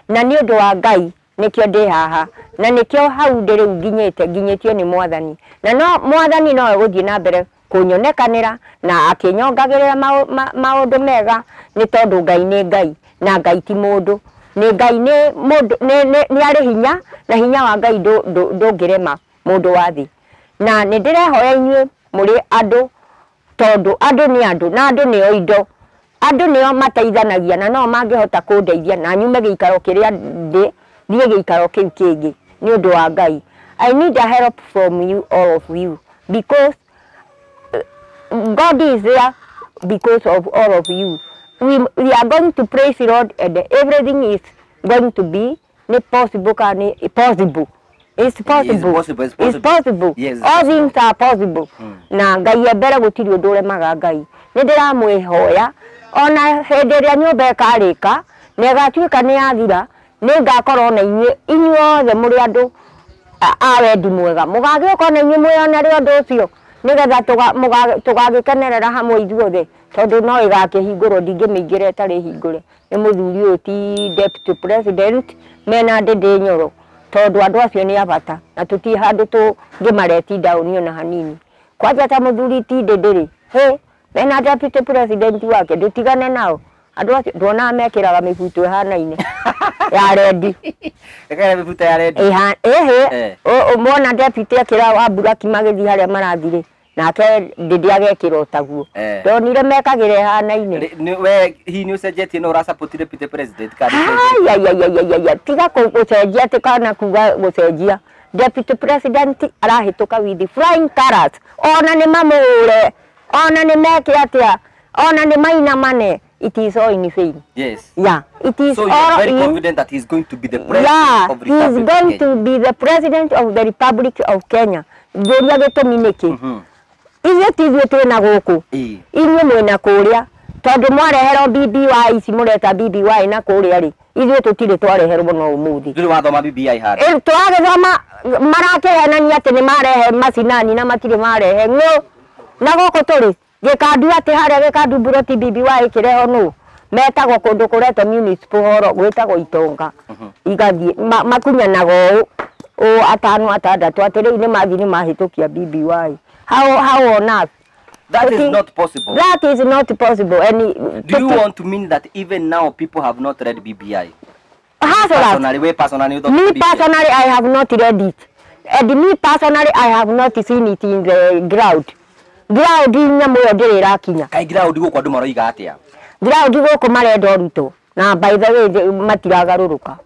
S2: Na nĩ ũndũ wa Ngai nĩkĩo ndĩ haha na nĩkĩo hau ndĩ rĩu nginyĩte nginyĩtio nĩ Mwathani na no Mwathani no egũthiĩ na mbere kunyonekanĩra na akĩnyongagĩrĩra maũndũ mega nĩ tondũ Ngai nĩ Ngai na Ngai ti mũndũ. Nĩ Ngai nĩ mũndũ nĩ arĩ hinya na hinya wa Ngai ndũngĩrema mũndũ wa thĩ. Na nĩ ndĩrehoya inyuĩ mũrĩ andũ tondũ andũ nĩ andũ na andũ nĩo indo. Andũ nĩo mateithanagia na no mangĩhota kũndeithia na nyume gĩikaro kĩrĩa ndĩ thiĩ gĩikaro kĩu kĩngĩ nĩ ũndũ wa Ngai. I need a help from you, all of you, because God is there because of all of you. We are going to praise the Lord and everything is going to be possible. Possible. It's possible.
S1: It's possible.
S2: It's possible.
S1: Yes, it's
S2: all
S1: possible.
S2: Things are possible. Na Ngai embere gũtirĩ ũndũ ũremaga Ngai. Nĩ ndĩramwĩhoya ona hĩndĩ ĩrĩa nyũmba ĩkarĩka na ĩgatuĩka nĩ yathira nĩ ngakorwo na inyuĩ inyuothe mũrĩ andũ a wendi mwega mũgagĩũka na inyuĩ mwĩonere ũndũ ũcio nĩgetha tũgagĩkenerera hamwe ithuothe tondũ no ĩgakĩhingũrwo ndingĩmĩingĩra ĩtarĩ hingũre nĩ mũthuri ũyũ ti deputy president mena Ndĩndĩ Nyoro tondũ andũ acio nĩ a bata na tũtirĩ handũ tũngĩmareti down ona hanini. Kwanja ta mũthuri ti Ndĩndĩ rĩ, hĩ mena deputy president wake ndũtigane nao andũ acio nduonaga mekĩraga mĩbuto ĩhanaine ya rendi.
S1: Ĩkĩraga mĩbuto ya rendi.
S2: Ĩhĩ mona deputy akĩra wa mburaki magĩthiĩ harĩa marathiĩ nake Ndĩndĩ agekĩra o taguo. Ndonire mekagĩra ĩhanaine.
S1: We hihi nĩ ũcenjetie no ũra support deputy president kana?
S2: Ai tiga gũcenjia atĩ kana kuga gũcenjia. Deputy president arahĩtũka with flying colours ona nĩ mamũhũre ona nĩ meke atĩa ona nĩ mainamane. It is all in vain.
S1: Yes.
S2: Yeah. It is
S1: so you
S2: all
S1: are very
S2: in,
S1: confident that he is going to be the president of the
S2: he is
S1: Republic
S2: going
S1: of Kenya.
S2: to be the president of the Republic of Kenya. Ngũria gĩtũmi nĩkĩ? Ithuĩ ti ithuĩ twĩna gũkũ. Inyuĩ mwĩna kũrĩa tondũ mwareherwo BBI ici mũreta BBI na kũrĩa rĩ ithuĩ tũtirĩ twareherwo no ũmũthĩ.
S1: Ndũrĩ wathoma BBI handũ?
S2: Tũragĩthoma marakĩhenania atĩ nĩ marehe macinani na matirĩ marehe ng'ũ na gũkũ tũrĩ gĩkandu atĩ harĩa gĩkandu mburoti BBI ĩkĩrehwo nũ metagwo kũndũ kũretwo municipal hall gwĩtagwo itonga igathiĩ makunyanaga ũũ ũũ atano atandatũ atĩ rĩu nĩ mathiĩ nĩ mahĩtũkia BBI. How on earth?
S1: That is not possible.
S2: That is not possible. Any,
S1: do you want to mean that even now people have not read BBI?
S2: Personally,
S1: we personally,
S2: me personally, I have not read it. And me personally, I have not seen it in the ground. Ground nyamũ ĩyo ndĩrĩ ĩrakinya.
S1: Kaĩ ground gũkũ andũ maroiga atĩa?
S2: Ground gũkũ marenda Ruto. Na by the way matiragarũrũka.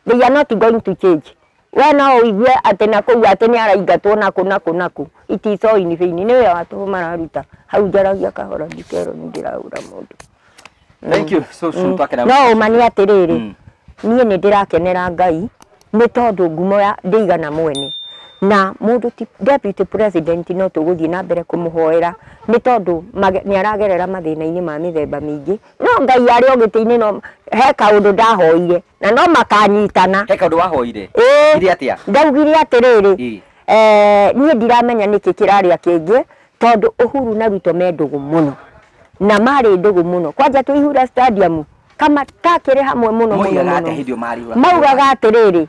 S2: They are not going to change. We no ũigue atĩ na kũu atĩ nĩ araingatwo nakũ nakũ nakũ. It is all in vain. Nĩ wĩra wa tũhũ mararuta. Hau njaragia kahora ndikerwo nĩ ndĩrahũra mũndũ.
S1: Thank you. So soon twakena.
S2: No ũma nĩ atĩrĩrĩ. Niĩ nĩ ndĩrakenera Ngai nĩ tondũ ngumo ya ndĩigana mwene. Na mũndũ ti deputy president no tũgũthiĩ na mbere kũmũhoera nĩ tondũ nĩ aragerera mathĩna-inĩ ma mĩthemba mĩingĩ no Ngai arĩ o gĩtĩ-inĩ no he kaũndũ ndahoire na no makanyitana.
S1: He kaũndũ wahoire? Ire atĩa?
S2: Ndaugire atĩrĩrĩ niĩ ndiramenya nĩkĩ kĩrarĩa kĩngĩ tondũ Uhuru na Ruto me ndũgũ mũno na marĩ ndũgũ mũno kwanja twĩ Ihura Stadium kama takĩrĩ hamwe mũno mũno mũno. Maugaga atĩrĩrĩ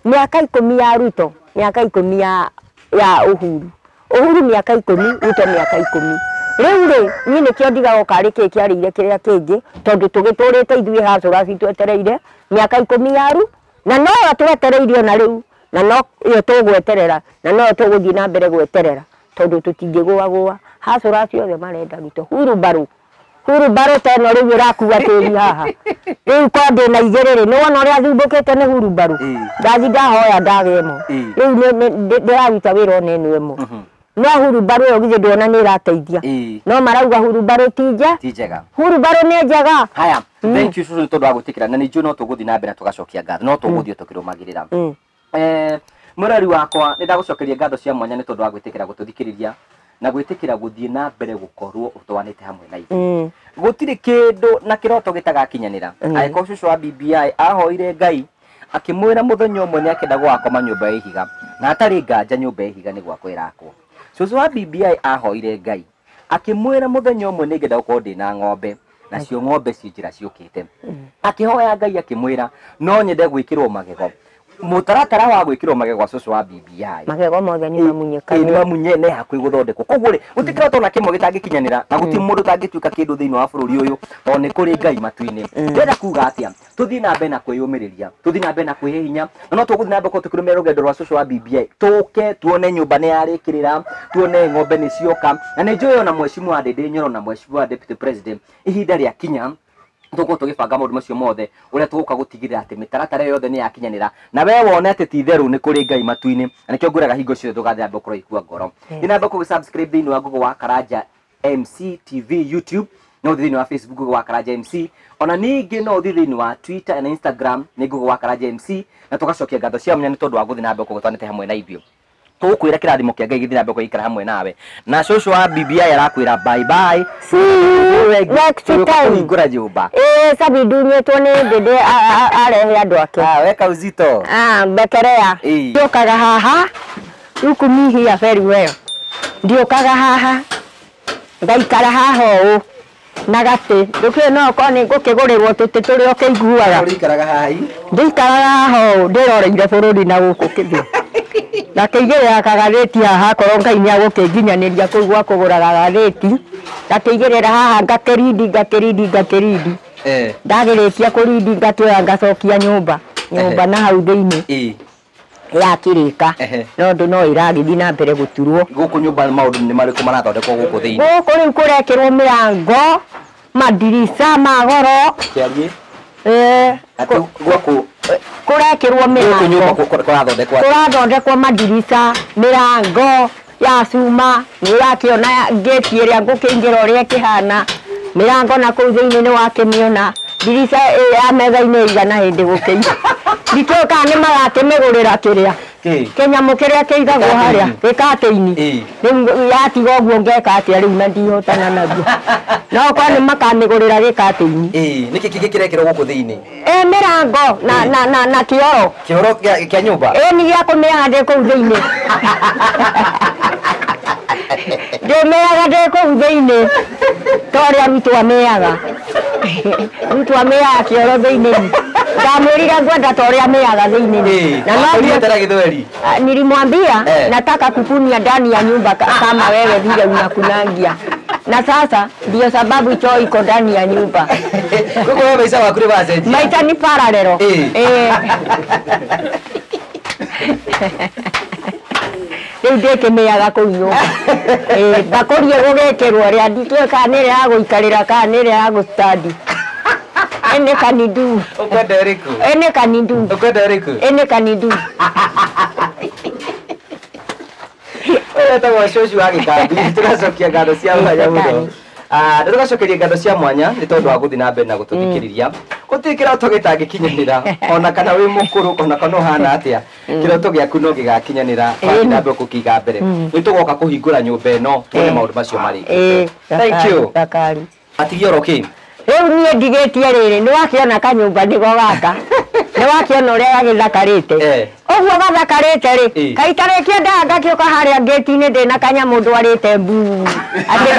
S2: mĩaka 10 ya Ruto miaka 10 ya Uhuru. Uhuru miaka 10, Ruto miaka 10. Rĩu rĩ niĩ nĩkĩo ndigaga karĩ kĩ kĩarĩire kĩrĩa kĩngĩ tondũ tũgĩtũrĩte ithuĩ hacũra citwetereire mĩaka 10 yaru na no twetereire ona rĩu na no ĩyo tũgweterera na no tũgũthiĩ na mbere gweterera tondũ tũtingĩgũagũa hacũra ciothe marenda Ruto hurumbarũ hurumbarũ ta ĩno rĩu ĩrakua tĩri haha rĩu kwa ndĩna igĩrĩ rĩ nĩwona ũrĩa thumbũkĩte nĩ hurumbarũ ndathi ndahoya ndaga ĩmwe rĩu ndĩraruta wĩra ona ĩno ĩmwe no hurumbarũ ĩyo githĩ ndĩrona nĩ ĩrateithia no marauga hurumbarũ ti
S1: njega
S2: hurumbarũ nĩ njega.
S1: Haya, thank you cũcũ nĩ tondũ wa gwĩtĩkĩra na nĩ njũĩ no tũgũthiĩ na mbere na tũgacokia ngatho no tũgũthiĩ tũkĩrũmagĩrĩra. Mũrori wakwa nĩ ndagũcokeria ngatho cia mwanya nĩ tondũ wa gwĩtĩkĩra gũtũthikĩrĩria na gwĩtĩkĩra gũthiĩ na mbere gũkorwo ũtwanĩte hamwe na ithuĩ. Gũtirĩ kĩndũ na kĩroto gĩtagakinyanĩra. Angĩkorwo cũcũ wa BBI ahoire Ngai akĩmwĩra mũthenya ũmwe nĩ akĩenda gwakoma nyũmba ya ihiga na hatarĩ nganja nyũmba ya ihiga nĩ gwakwo ĩrakwo. Cũcũ wa BBI ahoire Ngai akĩmwĩra mũthenya ũmwe nĩ ngenda gũkorwo ndĩna ng'ombe nacio ng'ombe ci njĩra ciũkĩte. Akĩhoya Ngai akĩmwĩra no nyende gwĩkĩrwo magego. Mũtaratara wa gwĩkĩrwo magego wa cũcũ wa BBI
S2: magego mothe nĩ mamunyĩkanu
S1: nĩ mamunye nĩ hakuhĩ gũthondekwo. Koguo rĩ gũtirĩ kĩroto ona kĩmwe gĩtangĩkinyanĩra na gũtirĩ mũndũ ũtangĩtuĩka kĩndũ thĩinĩ wa bũrũri ũyũ tondũ nĩ kũrĩ Ngai matu-inĩ. Ndĩrenda kuga atĩa? Tũthiĩ na mbere na kwĩyũmĩrĩria, tũthiĩ na mbere na kwĩhe hinya na no tũgũthiĩ na mbere gũkorwo tũkĩrũmĩrĩra rũgendo rwa cũcũ wa BBI tũke tuone nyũmba nĩ yarĩkĩrĩra, tuone ng'ombe nĩ cioka na nĩ njũĩ ona mheshimiwa Ndindi Nyoro na mheshimiwa Deputy President ihinda rĩakinya tũgũkorwo tũgĩbanga maũndũ macio mothe ũrĩa tũgũka gũtigĩrĩra atĩ mĩtaratara ĩyo yothe nĩ yakinyanĩra na we wone atĩ ti itherũ nĩ kũrĩ Ngai matu-inĩ na nĩkĩo ngwĩraga hingo ciothe ndũgathiĩ na mbere gũkorwo ũgĩkua ngoro. Thiĩ na mbere kũgĩ subscribe thĩinĩ wa Google wa Karanja MC TV YouTube no ũthiĩ thĩinĩ wa Facebook Google wa Karanja MC ona ningĩ no ũthiĩ thĩinĩ wa Twitter na Instagram nĩ Google wa Karanja MC na tũgacokia ngatho cia mwanya nĩ tondũ wa gũthiĩ na mbere gũkorwo hamwe na ithuĩ. Tũgũkwĩra kĩrathimo kĩa Ngai gĩthiĩ na mbere gũikara hamwe nawe na cũcũ wa BBI arakwĩra bye bye,
S2: see you next time.
S1: Kũhingũra nyũmba
S2: sabi ndunyĩtwo nĩ Ndindi arehe andũ ake.
S1: Weka uzito
S2: mbekerea ndiũkaga haha rukumihia very well ndiũkaga haha ngaikara haha ũũ na gatĩ ndũkĩũĩ no okorwo nĩ ngũkĩgũrĩrwo tũtĩ tũrĩa ũkĩiguaga.
S1: Ũrĩikaraga haha
S2: ndĩikaraga haha ũũ ndĩroreire bũrũri na gũkũ kĩthĩ ngakĩigĩrĩra kagathĩti haha akorwo Ngai nĩ agũkĩnginyanĩria kũu gwa kũgũra gagathĩti ngakĩigĩrĩra haha ngakĩrindi ngakĩrindi ngakĩrindi ndagĩrĩkia kũrindi ngakĩoya ngacokia nyũmba nyũmba na hau thĩinĩ yakĩrĩka no ndũ no ĩragĩthiĩ na mbere gũturwo.
S1: Gũkũ nyũmba maũndũ nĩ marĩkũ marathondekwo gũkũ thĩinĩ?
S2: Gũkũ rĩu kũrekĩrwo mĩrango madirica ma goro
S1: kĩarie gũkũ
S2: kũrekĩrwo mĩrango kũrathondekwo madirica mĩrango ya cuma nĩ ũrakĩona ngĩti ĩrĩa ngũkĩingĩra ũrĩa ĩkĩhana mĩrango na kũu thĩinĩ nĩ wakĩmĩona ndirica ya metha-inĩ igana hĩndĩ gũkĩiga ndikĩũĩ kana nĩ marakĩmĩgũrĩra kĩrĩa kĩnyamũ kĩrĩa kĩigagwo harĩa gĩkatĩini rĩu yatiga ũguo ngeka atĩa rĩu na ndihotana naguo no korwo nĩ makamĩgũrĩra gĩkatĩini.
S1: Nĩkĩ kĩngĩ kĩrekĩrwo gũkũ thĩinĩ?
S2: Mĩrango na kĩoro
S1: kĩoro kĩa nyũmba
S2: nĩ gĩa kũmĩaga ndĩ kũu thĩinĩ ndĩmĩaga ndĩ kũu thĩinĩ ta ũrĩa Ruto amĩaga. Ruto amĩaga kĩoro thĩinĩ ndamwĩrire ngwenda ta ũrĩa amĩaga thĩinĩ na no nilimwambia nataka kukunia ndani ya nyumba kama wewe vile unakunangia na sasa ndio sababu choo iko ndani ya nyumba.
S1: Koko wewe maisha waku nĩ wacenjia?
S2: Maisha ni parallel. Rĩu ndĩkĩmĩaga kũu nyũmba mbakũri ĩgũgĩkĩrwo ũrĩa ndikĩũĩ kana nĩ ĩrĩa ya gũikarĩra kana nĩ ĩrĩa ya gũstandi. Ene kanidu.
S1: Ũkwenda ĩrĩkũ?
S2: Ene kanidu.
S1: Ũkwenda ĩrĩkũ?
S2: Ene kanidu.
S1: Ũyũ etagwo cũcũ wa Gĩkambi tũgacokia ngatho cia mwanya mũno. Tũgacokeria ngatho cia mwanya nĩ tondũ wa gũthiĩ na mbere na gũtũthikĩrĩria. Gũtirĩ kĩroto gĩtangĩkinyanĩra ona kana wĩ mũkũrũ ona kana ũhana atĩa kĩroto gĩaku no gĩgakinyanĩra wathiĩ na mbere gũkĩiga mbere. Nĩ tũgoka kũhingũra nyũmba ĩno tuone maũndũ macio marĩkĩte. Thank you. Atigia oro kĩ?
S2: Rĩu niĩ ndigĩtie rĩrĩ nĩ wakĩona kanyũmba nĩgo gaka nĩ wakĩona ũrĩa gagĩthakarĩte ũguo gathakarĩte rĩ kaitarĩkie ndaga ngakĩũka harĩa ngĩti-inĩ ndĩna kanyamũ ndwarĩte mbuu atĩ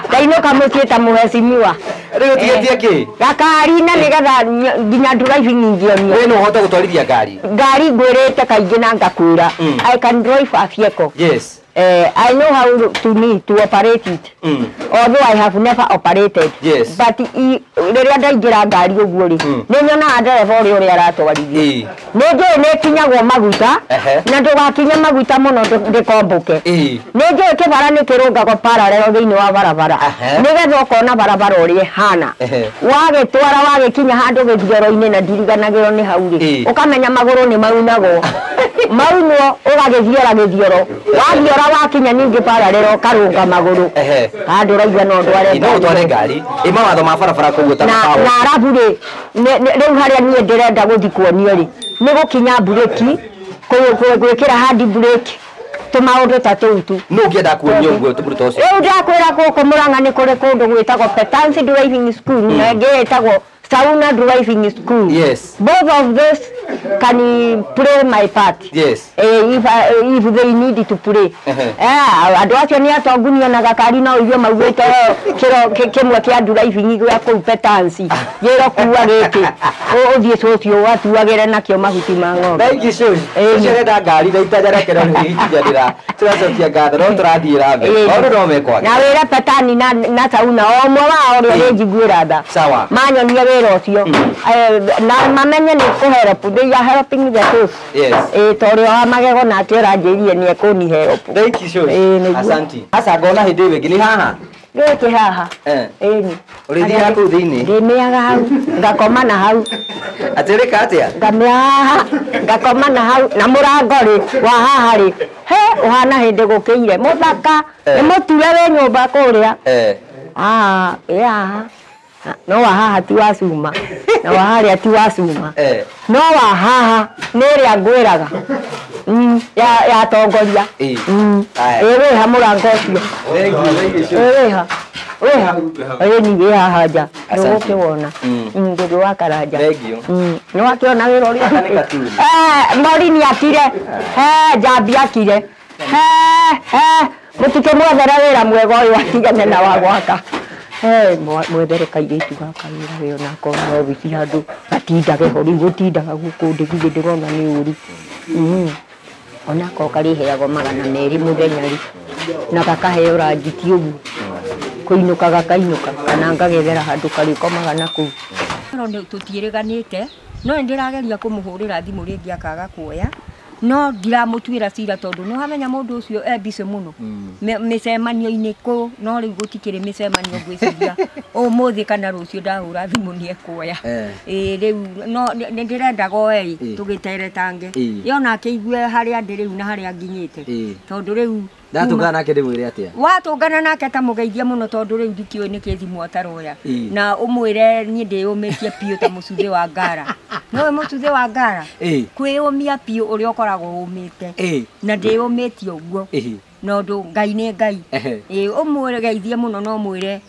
S2: ndainũka mũciĩ ta mũhecimiwa.
S1: Rĩu ũtigĩtie kĩ?
S2: Gakari na nĩgetha nginya driving ingĩonio.
S1: We no ũhote gũtwarithia ngari?
S2: Ngari ngwĩrĩte kaingĩ na ngakwĩra I can drive a vehicle.
S1: Yes.
S2: I know how to need to operate it. Although I have never operated.
S1: Yes.
S2: But rĩrĩa ndaingĩra ngari ũguo rĩ, nĩ nyonaga ndereba ũrĩa ũrĩa aratwarithia. Nĩ njũĩ nĩ ĩkinyagwo maguta, na ndũgakinye maguta mũno ndĩkombũke. Nĩ njũĩ kĩbara nĩ kĩrũngagwo parallel thĩinĩ wa barabara, nĩgetha ũkona barabara ũrĩa ĩhana. Wagĩtwara wagĩkinya handũ gĩthioro-inĩ na ndiriganagĩrwo nĩ hau rĩ, ũkamenya magũrũ nĩ maunagwo. Maunwo ũgagĩthiora gĩthioro. Wathiora wakinya ningĩ parallel ũkarũnga magũrũ. Handũ ũraigua no ndware
S1: No ũtware ngari. Ĩ mawatho ma barabara koguo ta
S2: na arabu rĩ, rĩu harĩa niĩ ndĩrenda gũthiĩ kuonio rĩ, nĩ gũkinya mburĩki, gwĩkĩra handi brake, tũmaũndũ ta tũu tu.
S1: Nũ ũngĩenda kuonio ũguo tũbũrũ ta ũcio?
S2: Rĩu ndakwĩra gũkũ Mũrang'a nĩ kũrĩ kũndũ gwĩtagwo Petansi Driving School na ĩngĩ ĩtagwo Sauna Driving School.
S1: Yes.
S2: Both of those can play my part.
S1: Yes.
S2: If they need to play. Andũ acio nĩ atongu na gakari no irio maugĩte kĩro kĩmwe kĩa driving gĩa kũu Petansi. Gĩrokua gĩkĩ. Ũthiĩ cũcio ũgatuagĩre nakĩo mahuti ma ng'ombe.
S1: Thank you Shosh. Ũcio arenda ngari na itanya rĩake no rĩgĩkinyanĩra. Tũracokia ngatho no tũrathiĩ na mbere. Maũndũ no mekwagĩra.
S2: Na wĩra Petani na Sauna o ũmwe wao ũrĩa ũrĩnjiguĩra tha.
S1: Sawa.
S2: Manyonie wĩra ũcio. Na mamenye nĩ kũhelp. They are helping the source.
S1: Yes.
S2: Ta ũrĩa wa magego nake ũranjĩrire nĩ ekũni help.
S1: Thank you Shosh. Asante. Aca ngona hĩndĩ ĩyo ĩngĩ nĩ haha.
S2: Gĩkĩ haha. Ĩni.
S1: Ũrĩthiaga kũu thĩinĩ?
S2: Ndĩmĩaga hau, ngakoma na hau.
S1: Atĩrĩka atĩa?
S2: Ngamĩa haha, ngakoma na hau, na mũrango rĩ, wa haha rĩ, he, ũhana hĩndĩ gũkĩire, mũthaka, nĩ mũture wĩ nyũmba kũrĩa. Ĩ haha. No wa haha ti wa cuma, na wa harĩa ti wa cuma. No wa haha nĩ ĩrĩa ngwĩraga. Ya tongoria. Ĩ wĩha mũrango ũcio. Ĩ wĩha. Wĩha. Ĩ ni wĩ haha nja. Nĩũgũkĩwona. Ngũgĩ wa Karanja. Nĩwakĩona wĩra ũrĩa. Morini akire. Njambi akire. Mũtikĩmwethere wĩra mwega ũyũ atigane na wa gwaka. Mwethere kairĩtu gaka wĩra wĩyo nako no obici handũ gatindage ho rĩu gũtindaga gũkũ ndĩgithĩ ndĩrona nĩ ũru. Onako karĩheagwo 200 mũthenya rĩ, na gakaheo ranji ti ũguo, kũinũka gakainũka kana ngagethera handũ karĩkomaga na kũu. Tũtiĩrĩganĩte, no nĩ ndĩrageria kũmũhũrĩra thimũ rĩngĩ akaga kuoya, no ndiramũtuĩra cira tondũ nĩ wamenya mũndũ ũcio e busy mũno mĩcemanio-inĩ kũ, no rĩu gũtikĩrĩ mĩcemanio ngwĩciria ũmũthĩ kana rũciũ ndahũra thimũ nĩ ekuoya. Ĩ rĩu no nĩ ndĩrendaga oe tũgĩteretange ye onake aigue harĩa ndĩ rĩu na harĩa nginyĩte, tondũ rĩu
S1: ndatũngana nake ndĩmwĩre atĩa?
S2: Watũngana nake ta mũgeithie mũno tondũ rĩu ndikĩũĩ nĩkĩ thimũ ataroya, na ũmwĩre niĩ ndĩyũmĩtie biũ ta mũcuthĩ wa ngara. Nĩũĩ mũcuthĩ wa ngara? Kwĩyũmia biũ ũrĩa ũkoragwo ũmĩte, na ndĩyũmĩtie ũguo, na ũndũ Ngai nĩ Ngai. Ũmũgeithie mũno na ũmwĩre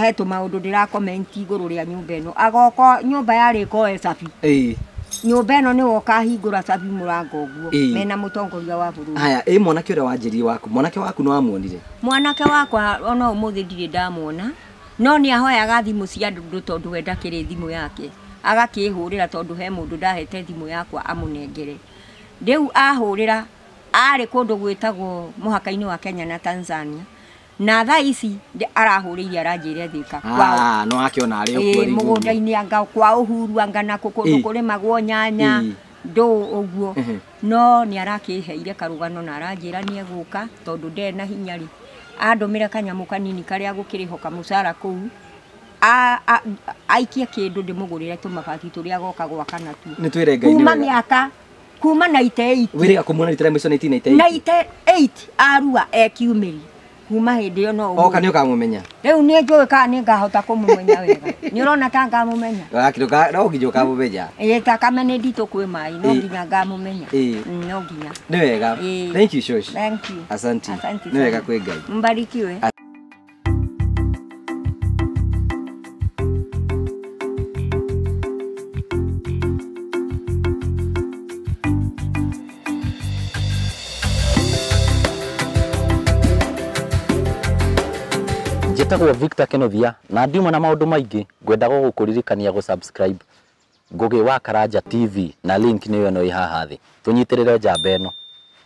S2: he tũmaũndũ ndĩrakomenti igũrũ rĩa nyũmba ĩno. Agoka nyũmba yarĩka oe cabi. Nyũmba ĩno nĩwe ũkahingũra cabi mũrango ũguo mena mũtongoria wa bũrũri.
S1: Haya, ĩ mwanake ũrĩa wanjĩrire waku, mwanake waku nĩ wamuonire?
S2: Mwanake wakwa ona ũmũthĩ ndirĩ ndamuona, no nĩ ahoyaga thimũ cia andũ tondũ we ndakĩrĩ thimũ yake, agakĩhũrĩra tondũ he mũndũ ndahete thimũ yakwa amũnengere. Rĩu ahũrĩra arĩ kũndũ gwĩtagwo mũhaka-inĩ wa Kenya na Tanzania, na thaa ici arahũrĩire aranjĩre Thika.
S1: No akĩona arĩ ũkuo rĩu.
S2: Mũgũnda-inĩ anga kwa Uhuru anga nako kũndũ kũrĩmagwo nyanya ndũ ũguo, no nĩ arakĩheire karũgano na aranjĩra nĩ egũka tondũ ndarĩ na hinya rĩ, andũmĩre kanyamũ kanini karĩa gũkĩrĩho kamũcara kũu, aikie kĩndũ ndĩmũgũrĩre tũmabati tũrĩa agoka gwaka natuo.
S1: Nĩ twĩre Ngai nĩ
S2: Kuma
S1: wega.
S2: mĩaka kuma 98.
S1: Wĩrĩga kũmuona rita rĩa mũico 1998?
S2: 98 arua e kiumĩri. Kuma hĩndĩ ĩyo no
S1: Oka nĩ ũkamũmenya?
S2: Rĩu nĩ njũĩ kana nĩ ngahota kũmũmenya wega. Nĩ ũrona ta ngamũmenya?
S1: No nginya ũkamũmenya.
S2: Ĩ thakame nĩ nditũ kwĩ maĩ, no nginya ngamũmenya. No nginya.
S1: Nĩ wega. Thank you Shosh.
S2: Thank you.
S1: Asante.
S2: Asante
S1: Nĩ wega
S2: sana.
S1: kwĩ Ngai.
S2: Mbarikiwe.
S4: Njĩtagwo Victor Kenothia na ndiuma na maũndũ maingĩ ngwendaga gũkũririkania gũ subscribe Ngũgĩ wa Karanja TV na link nĩyo ĩno ĩ haha thĩ. Tũnyitĩrĩre njamba ĩno.